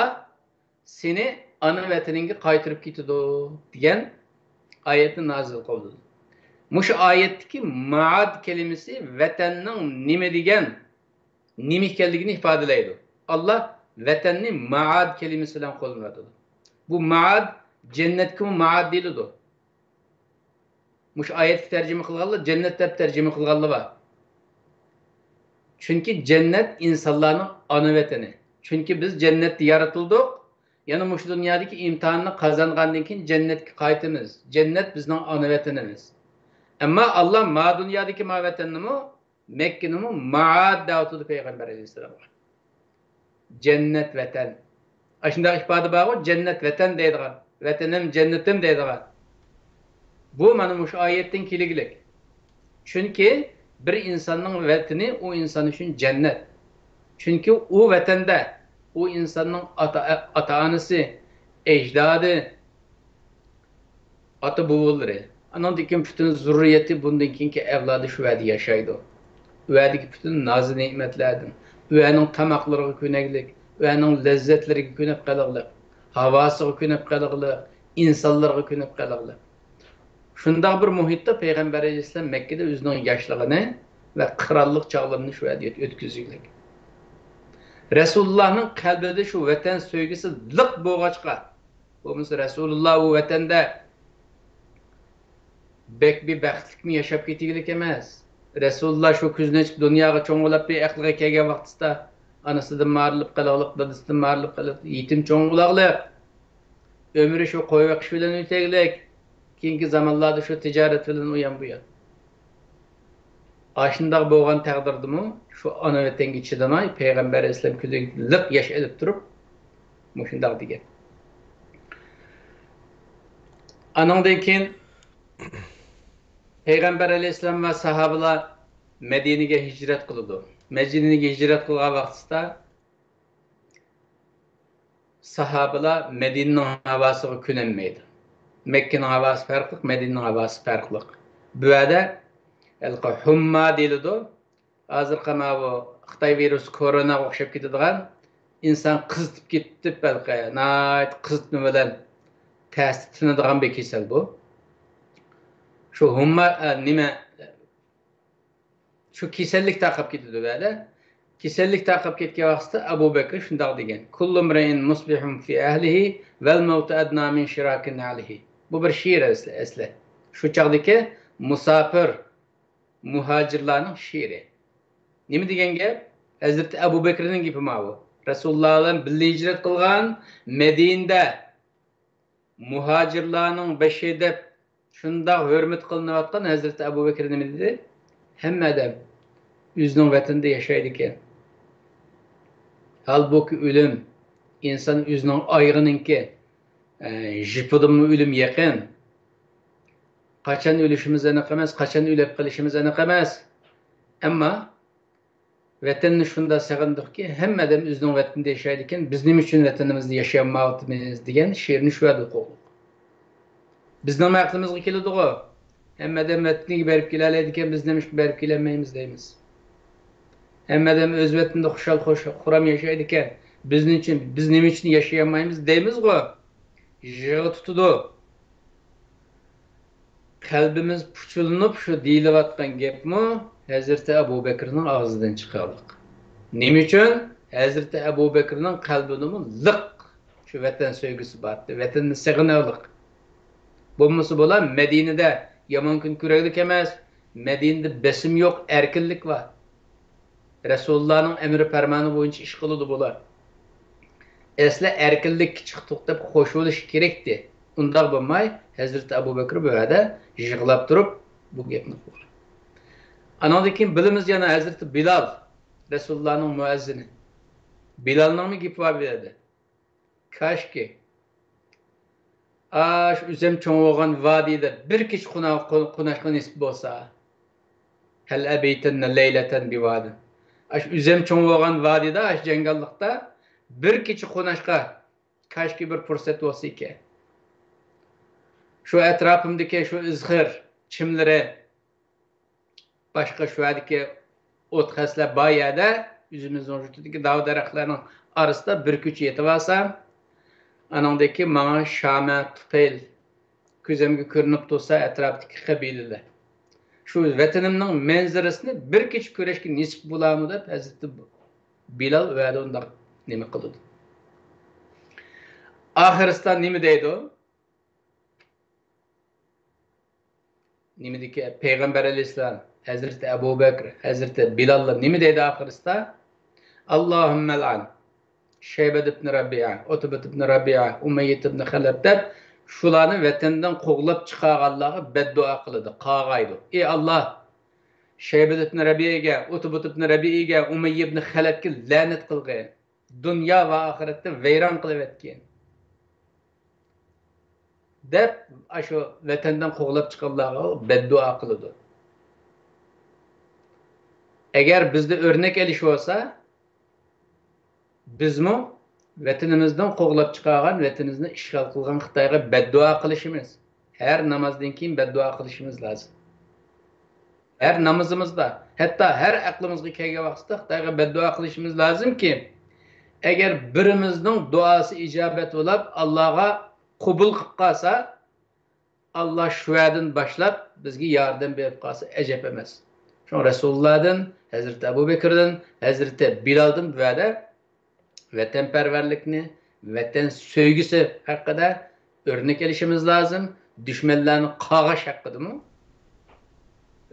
سېنى ئانا ۋەتىنىڭگە قايتۇرۇپ كېتىدۇ دېگەن ئايەتنى نازىل قىلدى. مۇشۇ ئايەتتىكى مائاد كەلىمىسى ۋەتەننىڭ نېمە دېگەن، نېمە ئىكەنلىكىنى ئىپادىلەيدۇ. ئاللا ۋەتەننى مائاد كەلىمىسى بىلەن قوللىنىۋاتىدۇ. بۇ مائاد جەننەتكىمۇ مائاد دېيىلىدۇ. مۇشۇ ئايەتكە تەرجىمە قىلغانلار، جەننەت دەپ تەرجىمە قىلغانلار بار. چۈنكى جەننەت ئىنسانلارنىڭ ئانا ۋەتىنى. چۈنكى بىز جەننەتتە يارىتىلدۇق. يەنە مۇشۇ دۇنيادىكى ئىمتىھاننى قازانغاندىن كېيىن جەننەتكە قايتىمىز. جەننەت بىزنىڭ ئانا ۋەتىنىمىز. ئەمما ئاللا ما دۇنيادىكى ما ۋەتەننىمۇ، مەككىنىمۇ مائاد دەۋاتىدۇ پەيغەمبەر ئەلەيھىسسالامغا. جەننەت ۋەتەن. ئاشۇنداق ئىپادە بارغۇ، جەننەت ۋەتەن دەيدىغان، ۋەتىنىم، جەننىتىم دەيدىغان. بۇ مانا مۇشۇ ئايەتتىن كېلىگلىك. چۈنكى بىر ئىنساننىڭ ۋەتىنى ئۇ ئىنسان ئۈچۈن جەننەت. چۈنكى ئۇ ۋەتەندە ئۇ ئىنساننىڭ ئاتا، ئاتا-ئانىسى، ئەجدادى، ئاتا-بوۋىلىرى، ئانىڭدىن كېيىن پۈتۈن زۇررىيىتى، بۇندىن كېيىنكى ئەۋلادى شۇ يەردە ياشايدۇ. ئۇ يەردىكى پۈتۈن نازۇ نېمەتلەردىن، ئۇ يەرنىڭ تاماقلىرىغا كۆنەگلىك، ئۇ يەرنىڭ لەززەتلىرىگە كۆنۈپ قېلىغلىق، ھاۋاسىغا كۆنۈپ قېلىغلىق، ئىنسانلىرىغا كۆنۈپ قېلىغلىق. شۇنداق بىر مۇھىتتا پەيغەمبەر ئەلەيھىسسالام مەككىدە ئۆزىنىڭ ياشلىقىنى ۋە قىرانلىق چاغلىرىنى شۇ يەردە ئۆتكۈزگلىك. رەسۇلۇللانىڭ قەلبىدە شۇ ۋەتەن سۆيگۈسى لىق بولغاچقا، بولمىسا رەسۇلۇللا ئۇ ۋەتەندە بەك بىر بەختلىكمۇ ياشاپ كېتىگلىك ئەمەس. رەسۇلۇللا شۇ كۆزىنى ئېچىپ دۇنياغا چوڭ بولاپ بىر ئەقلىگە كەلگەن ۋاقتىسىدا ئانىسىدىن مارىلىپ قېلىغلىق، دادىسىدىن مارىلىپ قېلىپ، يېتىم چوڭ بولاغلىق. ئۆمرى شۇ قوي بېقىش بىلەن ئۆتەگلىك. كېيىنكى زامانلاردا شۇ تىجارەت بىلەن ئۇ يان بۇ يان. ئاشۇنداق بولغان تەقدىردىمۇ شۇ ئانا ۋەتەنگە چىدىماي، پەيغەمبەر ئەلەيھىسسالام كۆزىگە لىق ياش ئېلىپ تۇرۇپ، مۇشۇنداق دېگەن. ئانىڭدىن كېيىن پەيغەمبەر ئەلەيھىسسالام ۋە ساھابىلار مەدىنىگە ھىجرەت قىلىدۇ. مەدىنىگە ھىجرەت قىلغان ۋاقتىدا ساھابىلار مەدىنىنىڭ ھاۋاسىغا كۆنەلمەيدۇ. مەككىنىڭ ھاۋاسى پەرقلىق، مەدىنىنىڭ ھاۋاسى پەرقلىق. بۇ يەردە ھېلىقى ھۇمما دېيىلىدۇ. ھازىرقى ماۋۇ خىتاي ۋىرۇسى كوروناغا ئوخشاپ كېتىدىغان، ئىنسان قىزىتىپ كېتىپ، ھېلىقى ناھايىتى قىزىتما بىلەن تەستە تىنىدىغان بىر كېسەل بۇ. شۇ ھۇمما، ئە، نېمە، شۇ كېسەللىك تارقاپ كېتىدۇ بەدە. كېسەللىك تارقاپ كەتكەن ۋاقتىدا ئەبۇ بەكرى شۇنداق دېگەن: كل امرئ مصبح في أهله والموت أدنى من شراك نعله. بۇ بىر شېئىر ئەسلى، ئەسلى. شۇ چاغدىكى مۇساپىر، مۇھاجىرلارنىڭ شېئىرى. نېمە دېگەن گەپ؟ ھەزرىتى ئەبۇ بەكرىنىڭ گېپى ماۋۇ. رەسۇلۇللا بىلەن بىللە ھىجرەت قىلغان، مەدىنىدە مۇھاجىرلارنىڭ بېشى دەپ شۇنداق ھۆرمەت قىلىنىۋاتقان ھەزرىتى ئەبۇ بەكرى نېمە دېدى؟ ھەممە ئادەم ئۆزىنىڭ ۋەتىنىدە ياشايدىكەن. ھالبۇكى، ئۆلۈم ئىنسان ئۆزىنىڭ ئايىغىنىڭكى، ئە، ژىپىدىنمۇ ئۆلۈم يېقىن. قاچان ئۆلۈشىمىز ئېنىق ئەمەس، قاچان ئۆلۈپ قېلىشىمىز ئېنىق ئەمەس. ئەمما ۋەتەننى شۇنداق سېغىندۇقكى، ھەممە ئادەم ئۆزىنىڭ ۋەتىنىدە ياشايدىكەن، بىز نېمە ئۈچۈن ۋەتىنىمىزدە ياشىيالمايۋاتىمىز دېگەن شېئىرنى شۇ يەردە ئوقۇغۇلۇق. بىزنىڭ ئەقلىمىزگە كېلىدىغۇ، ھەممە ئادەم ۋەتىنىگە بېرىپ كېلەلەيدىكەن، بىز نېمىشقا بېرىپ كېلەلمەيمىز دەيمىز. ھەممە ئادەم ئۆز ۋەتىنىدە خۇشال، خۇش، خۇرام ياشايدىكەن، بىز نېمە ئۈچۈن، بىز نېمە ئۈچۈن ياشىيالمايمىز دەيمىزغۇ. يىغا تۇتىدۇ. قەلبىمىز پۇچۇلىنىپ، شۇ دېيىلىۋاتقان گەپمۇ ھەزرىتى ئەبۇ بەكرىنىڭ ئاغزىدىن چىققانلىق. نېمە ئۈچۈن؟ ھەزرىتى ئەبۇ بەكرىنىڭ قەلبىدىمۇ لىق شۇ ۋەتەن سۆيگۈسى بارتى، ۋەتەننى سېغىنىۋاتقان. بولمىسا بۇلار مەدىنىدە يامان كۈن كۆرەرلىك ئەمەس. مەدىنىدە بېسىم يوق، ئەركىنلىك بار. رەسۇلۇللانىڭ ئەمرى پەرمانى بويىچە ئىش قىلىدۇ بۇلار. ئەسلى ئەركىنلىككە چىقتۇق دەپ خوش بولۇش كېرەكتى. ئۇنداق بولماي، ھەزرىتى ئەبۇ بەكرى بۇ يەردە يىغلاپ تۇرۇپ بۇ گەپنى قىلغان. ئانىڭدىن كېيىن بىلىمىز يەنە ھەزرىتى بىلال، رەسۇلۇللانىڭ مۇئەززىنى. بىلالنىڭمۇ گېپى بار بۇ يەردە. كاشكى، ئاشۇ ئۆزۈم چوڭ بولغان ۋادىدە بىر كېچە قونا-، قو-، قوناشقا نېسىپ بولسا. ھەل ئەبىتەننە لەيلەتەن بىۋادىن. ئاشۇ ئۆزۈم چوڭ بولغان ۋادىدە، ئاشۇ جاڭگاللىقتا بىر كېچە قوناشقا كاشكى بىر پۇرسەت بولسا ئىكەن. شۇ ئەتراپىمدىكى شۇ ئىزخىر چىملىرى، باشقا شۇ يەردىكى ئوت-خەسلەر بار يەردە، ئۆزىمىزنىڭ يۇرتىدىكى داۋ-دەرەخلەرنىڭ ئارىسىدا بىر كۈچ يېتىۋالسام، ئانىڭدىن كېيىن ماڭا شامە، تۇپەيل كۆزۈمگە كۆرۈنۈپ تۇرسا، ئەتراپتىكى قەبىلىلەر، شۇ ۋەتىنىمنىڭ مەنزىرىسىنى بىر كېچە كۆرۈشكە نېسىپ بولارمۇ دەپ، ھەزرىتى بىلال ئۇ يەردە ئۇنداق نېمە قىلىدۇ. ئاخىرسىدا نېمە دەيدۇ؟ نېمىدىكى پەيغەمبەر ئەلەيھىسسالام، ھەزرىتى ئەبۇ بەكرى، ھەزرىتى بىلاللار نېمە دەيدۇ ئاخىرسىدا؟ ئاللاھۇممە لئەن شەيبەت ئىبنى رەبىئە، ئۇتبەت ئىبنى رەبىئە، ئۇمەييەت ئىبنى خەلەپ دەپ، شۇلارنى ۋەتەندىن قوغلاپ چىقارغانلارغا بەددۇئا قىلىدۇ، قاغايدۇ. ئى ئاللاھ، شەيبەت ئىبنى رەبىئەگە، ئۇتبەت ئىبنى رەبىئەگە، ئۇمەييە ئىبنى خەلەپكە لەنەت قىلغىن. دۇنيا ۋە ئاخىرەتتە ۋەيران قىلىۋەتكىن. دەپ، ئاشۇ ۋەتەندىن قوغلاپ چىققانلارغا بەددۇئا قىلىدۇ. ئەگەر بىزدە ئۆرنەك ئېلىش بولسا، بىزمۇ ۋەتىنىمىزدىن قوغلاپ چىقارغان، ۋەتىنىمىزنى ئىشغال قىلغان خىتايغا بەددۇئا قىلىشىمىز، ھەر نامازدىن كېيىن بەددۇئا قىلىشىمىز لازىم. ھەر نامىزىمىزدا، ھەتتا ھەر ئەقلىمىزگە كەلگەن ۋاقىتتا خىتايغا بەددۇئا قىلىشىمىز لازىمكى، ئەگەر بىرىمىزنىڭ دۇئاسى ئىجابەت بولۇپ، ئاللاغا قوبۇل قىلىپ قالسا، ئاللا شۇ يەردىن باشلاپ بىزگە ياردەم بېرىپ قالسا ئەجەب ئەمەس. شۇڭا رەسۇلۇللادىن، ھەزرىتى ئەبۇ بەكرىدىن، ھەزرىتى بىلالدىن بۇ يەردە ۋەتەنپەرۋەرلىكنى، ۋەتەن سۆيگۈسى ھەققىدە ئۆرنەك ئېلىشىمىز لازىم. دۈشمەنلەرنى قاغاش ھەققىدىمۇ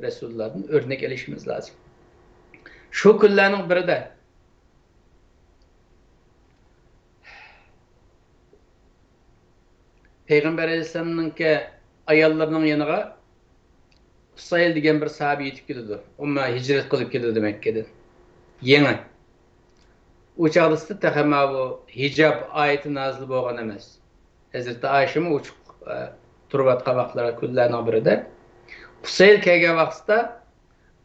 رەسۇلۇللادىن ئۆرنەك ئېلىشىمىز لازىم. شۇ كۈنلەرنىڭ بىرىدە پەيغەمبەر ئەلەيھىسسالامنىڭكى ئاياللىرىنىڭ يېنىغا ئۇسەيل دېگەن بىر ساھابە يېتىپ كېلىدۇ. ئۇمۇ ھىجرەت قىلىپ كېلىدۇ مەككىدىن. يېڭى. ئۇ چاغدا تېخى ماۋۇ ھىجاب ئايىتى نازىل بولغان ئەمەس. ھەزرىتى ئائىشىمۇ ئوچۇق، ئە، تۇرۇۋاتقان ۋاقىتلار، كۈنلەرنىڭ بىرىدە ئۇسەيل كەلگەن ۋاقتىدا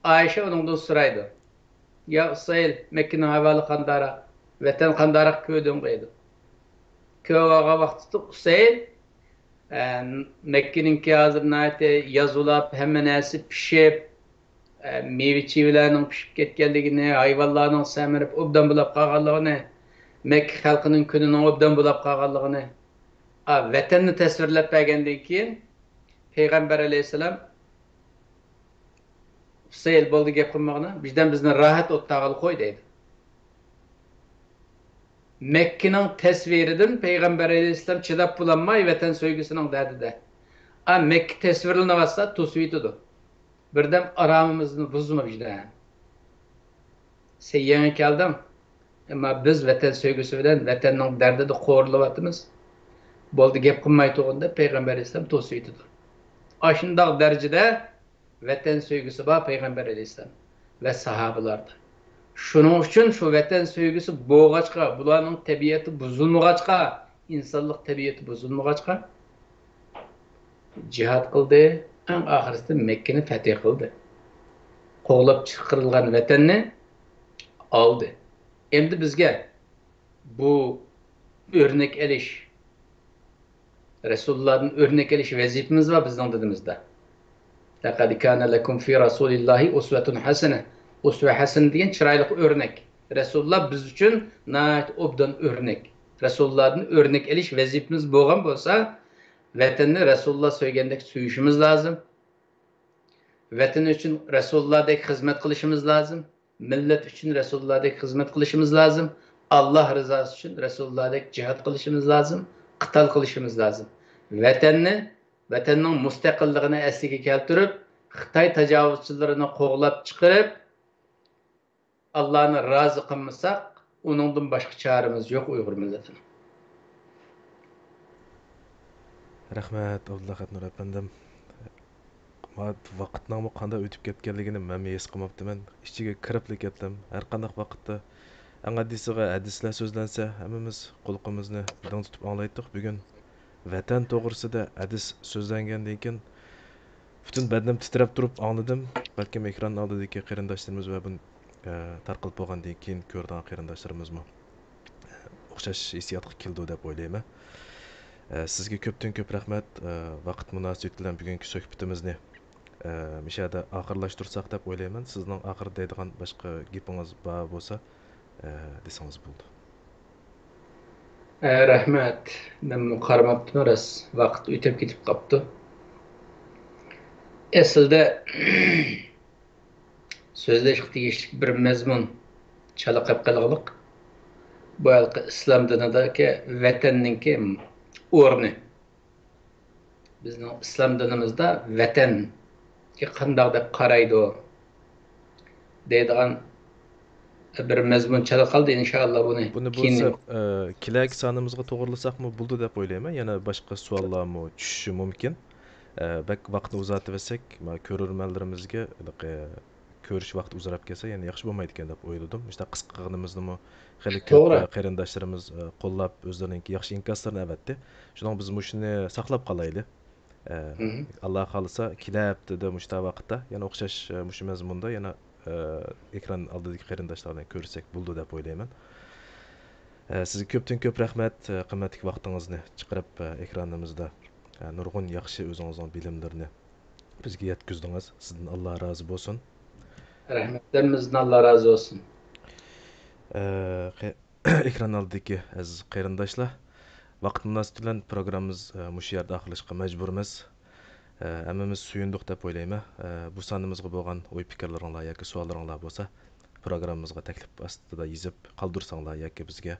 ئائىشە ئۇنىڭدىن سورايدۇ، يا ئۇسەيل، مەككىنىڭ ئەھۋالى قانداقراق؟ ۋەتەن قانداقراق كۆردۈڭ؟ دەيدۇ. كۆرۈۋالغان ۋاقتىدا ئۇسەيل، ئە، مەككىنىڭكى ھازىر ناھايىتى يازۇلاپ، ھەممە نەرسە پىشىپ، ئە، مېۋە-چېۋىلەرنىڭ پىشىپ كەتكەنلىكىنى، ھايۋانلارنىڭ سەمرىپ ئوبدان بولاپ قالغانلىقىنى، مەككە خەلقىنىڭ كۈنىنىڭ ئوبدان بولاپ قالغانلىقىنى، ئا، ۋەتەننى تەسۋىرلەپ بەرگەندىن كېيىن، پەيغەمبەر ئەلەيھىسسالام، ئۇسەيل، بولدى، گەپ قىلمىغىنا، بىردەم بىزنى راھەت ئولتۇرغىلى قوي، دەيدۇ. مەككىنىڭ تەسۋىرىدىن پەيغەمبەر ئەلەيھىسسالام چىداپ بولالماي ۋەتەن سۆيگۈسىنىڭ دەردىدە. ئا، مەككە تەسۋىرلىنىۋاتسا توسۇۋېتىدۇ. بىردەم ئارامىمىزنى بۇزما ۋىجدان. سەن يېڭى كەلدىڭ. ئەمما بىز ۋەتەن سۆيگۈسى بىلەن ۋەتەننىڭ دەردىدە قورۇلۇۋاتىمىز. بولدى، گەپ قىلماي تۇرغىن دەپ پەيغەمبەر ئەلەيھىسسالام توسۇۋېتىدۇ. ئاشۇنداق دەرىجىدە ۋەتەن سۆيگۈسى بار پەيغەمبەر ئەلەيھىسسالام ۋە ساھابىلاردا. شۇنىڭ ئۈچۈن شۇ ۋەتەن سۆيگۈسى بولغاچقا، بۇلارنىڭ تەبىئەتى بۇزۇلمىغاچقا، ئىنسانلىق تەبىئەتى بۇزۇلمىغاچقا، جىھاد قىلدى، ئەڭ ئاخىرىسىدا مەككىنى پەتھى قىلدى. قوغلاپ چىقىرىلغان ۋەتەننى ئالدى. ئەمدى بىزگە بۇ ئۆرنەك ئېلىش، رەسۇلۇللادىن ئۆرنەك ئېلىش ۋەزىپىمىز بار بىزنىڭ دىنىمىزدا. لەقەد كانە لەكۇم فى رەسۇلىللاھى ئۇسۋەتۇن ھەسەنە. ئۇسۋە ھەسەنە دېگەن چىرايلىق ئۆرنەك. رەسۇلۇللا بىز ئۈچۈن ناھايىتى ئوبدان ئۆرنەك. رەسۇلۇللادىن ئۆرنەك ئېلىش ۋەزىپىمىز بولغان بولسا، ۋەتەننى رەسۇلۇللا سۆيگەندەك سۆيۈشىمىز لازىم. ۋەتەن ئۈچۈن رەسۇلۇللادەك خىزمەت قىلىشىمىز لازىم. مىللەت ئۈچۈن رەسۇلۇللادەك خىزمەت قىلىشىمىز لازىم. ئاللا رىزاسى ئۈچۈن رەسۇلۇللادەك جىھاد قىلىشىمىز لازىم، قىتال قىلىشىمىز لازىم. ۋەتەننى ۋەتەننىڭ مۇستەقىللىقىنى ئەسلىگە كەلتۈرۈپ، خىتاي تاجاۋۇزچىلىرىنى قوغلاپ چىقىرىپ، ئاللانى رازى قىلمىساق، ئۇنىڭدىن باشقا چارىمىز يوق ئۇيغۇر مىللىتىنىڭ. رەھمەت، ئابدۇللا خەتنۇر ئەپەندىم. ما-، ۋاقىتنىڭمۇ قانداق ئۆتۈپ كەتكەنلىكىنى مەنمۇ ھېس قىلماپتىمەن. ئىچىگە كىرىپلا كەتتىم. ھەر قانداق ۋاقىتتا ئەڭ ئاددىيسىغا ھەدىسلەر سۆزلەنسە، ھەممىمىز قۇلىقىمىزنى دىڭ تۇتۇپ ئاڭلايتتۇق. بۈگۈن ۋەتەن توغرىسىدا ھەدىس سۆزلەنگەندىن كېيىن، پۈتۈن بەدىنىم تىترەپ تۇرۇپ ئاڭلىدىم. بەلكىم ئېكران ئالدىدىكى قېرىنداشلىرىمىز ۋە بۇنى، ئە، تارقىلىپ بولغاندىن كېيىن كۆرىدىغان قېرىنداشلىرىمىزمۇ، ئە، ئوخشاش ھېسسىياتقا كېلىدۇ دەپ ئويلايمەن. ئە، سىزگە كۆپتىن كۆپ رەھمەت. ئە، ۋاقىت مۇناسىۋىتى بىلەن بۈگۈنكى سۆھبىتىمىزنى، ئە، مۇشۇ يەردە ئاخىرلاشتۇرساق دەپ ئويلايمەن. سىزنىڭ ئاخىرىدا دەيدىغان باشقا گېپىڭىز بار بولسا، ئە، دېسىڭىز بولىدۇ. ئە، رەھمەت. مەنمۇ قارىماپتىمەن، راست ۋاقىت ئۆتۈپ كېتىپ قاپتۇ. ئەسلىدە سۆزلەشكە تېگىشلىك بىر مەزمۇن چالا قېلىپ قالغىلىق. بۇ ھېلىقى ئىسلام دىنىدىكى ۋەتەننىڭكى ئورنى. بىزنىڭ ئىسلام دىنىمىزدا ۋەتەنگە قانداق دەپ قارايدۇ دەيدىغان بىر مەزمۇن چالا قالدى. ئىنشائاللا بۇنى بۇنى كېيىن بولسا، ئە، كېلەركى سانىمىزغا توغرىلىساقمۇ بولىدۇ دەپ ئويلايمەن. يەنە باشقا سوئاللارمۇ چۈشۈشى مۇمكىن. ئە، بەك ۋاقىتنى ئۇزارتىۋەتسەك، ما، كۆرۈرمەنلىرىمىزگە ھېلىقى كۆرۈش ۋاقتى ئۇزىراپ كەتسە، يەنە ياخشى بولمايدىكەن دەپ ئويلىدىم. مۇشۇنداق قىسقا قىلغىنىمىزنىمۇ خېلى كۆپ، توغرا. ئە، قېرىنداشلىرىمىز، ئە، قوللاپ ئۆزلىرىنىڭكى ياخشى ئىنكاسلىرىنى ئەۋەتتى. شۇنىڭ بىز مۇشۇنى ساقلاپ قالايلى. ئە، مم. ئاللا خالىسا، كېلەر ھەپتىدە مۇشۇ ۋاقىتتا يەنە ئوخشاش، ئە، مۇشۇ مەزمۇندا يەنە، ئە، ئېكران ئالدىدىكى قېرىنداشلار بىلەن كۆرۈشسەك بولىدۇ دەپ ئويلايمەن. ئە، سىزگە كۆپتىن كۆپ رەھمەت، ئە، قىممەتلىك ۋاقتىڭىزنى چىقىرىپ، ئە، ئېكرانىمىزدا، ئە، نۇرغۇن ياخشى ئۆزىڭىزنىڭ بىلىملىرىنى بىزگە يەتكۈزدىڭىز. سىزدىن ئاللا رازى بولسۇن. رەھمەت. ھەممىمىزدىن ئاللا رازى بولسۇن. ئە، قې-، ئېكران ئالدىدىكى ئەزىز قېرىنداشلار، ۋاقىت مۇناسىۋىتى بىلەن پروگراممىمىز، ئە، مۇشۇ يەردە ئاخىرلىشىشقا مەجبۇرمىز. ئە، ھەممىمىز سۆيۈندۇق دەپ ئويلايمەن. ئە، بۇ سانىمىزغا بولغان ئوي-پىكىرلىرىڭلار ياكى سوئاللىرىڭلار بولسا، پروگراممىمىزغا تەكلىپ ئاستىدا يېزىپ قالدۇرساڭلار ياكى بىزگە،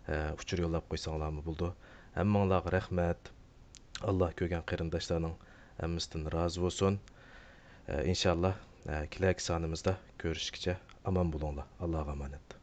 ئە، ئۇچۇر يوللاپ قويساڭلارمۇ بولىدۇ. ھەممىڭلارغا رەھمەت. ئاللا كۆرگەن قېرىنداشلارنىڭ ھەممىسىدىن رازى بولسۇن. ئە، ئىنشاللا، ئە، كېلەركى سانىمىزدا كۆرۈشكىچە ئامان بولۇڭلار. ئاللاغا ئامانەت.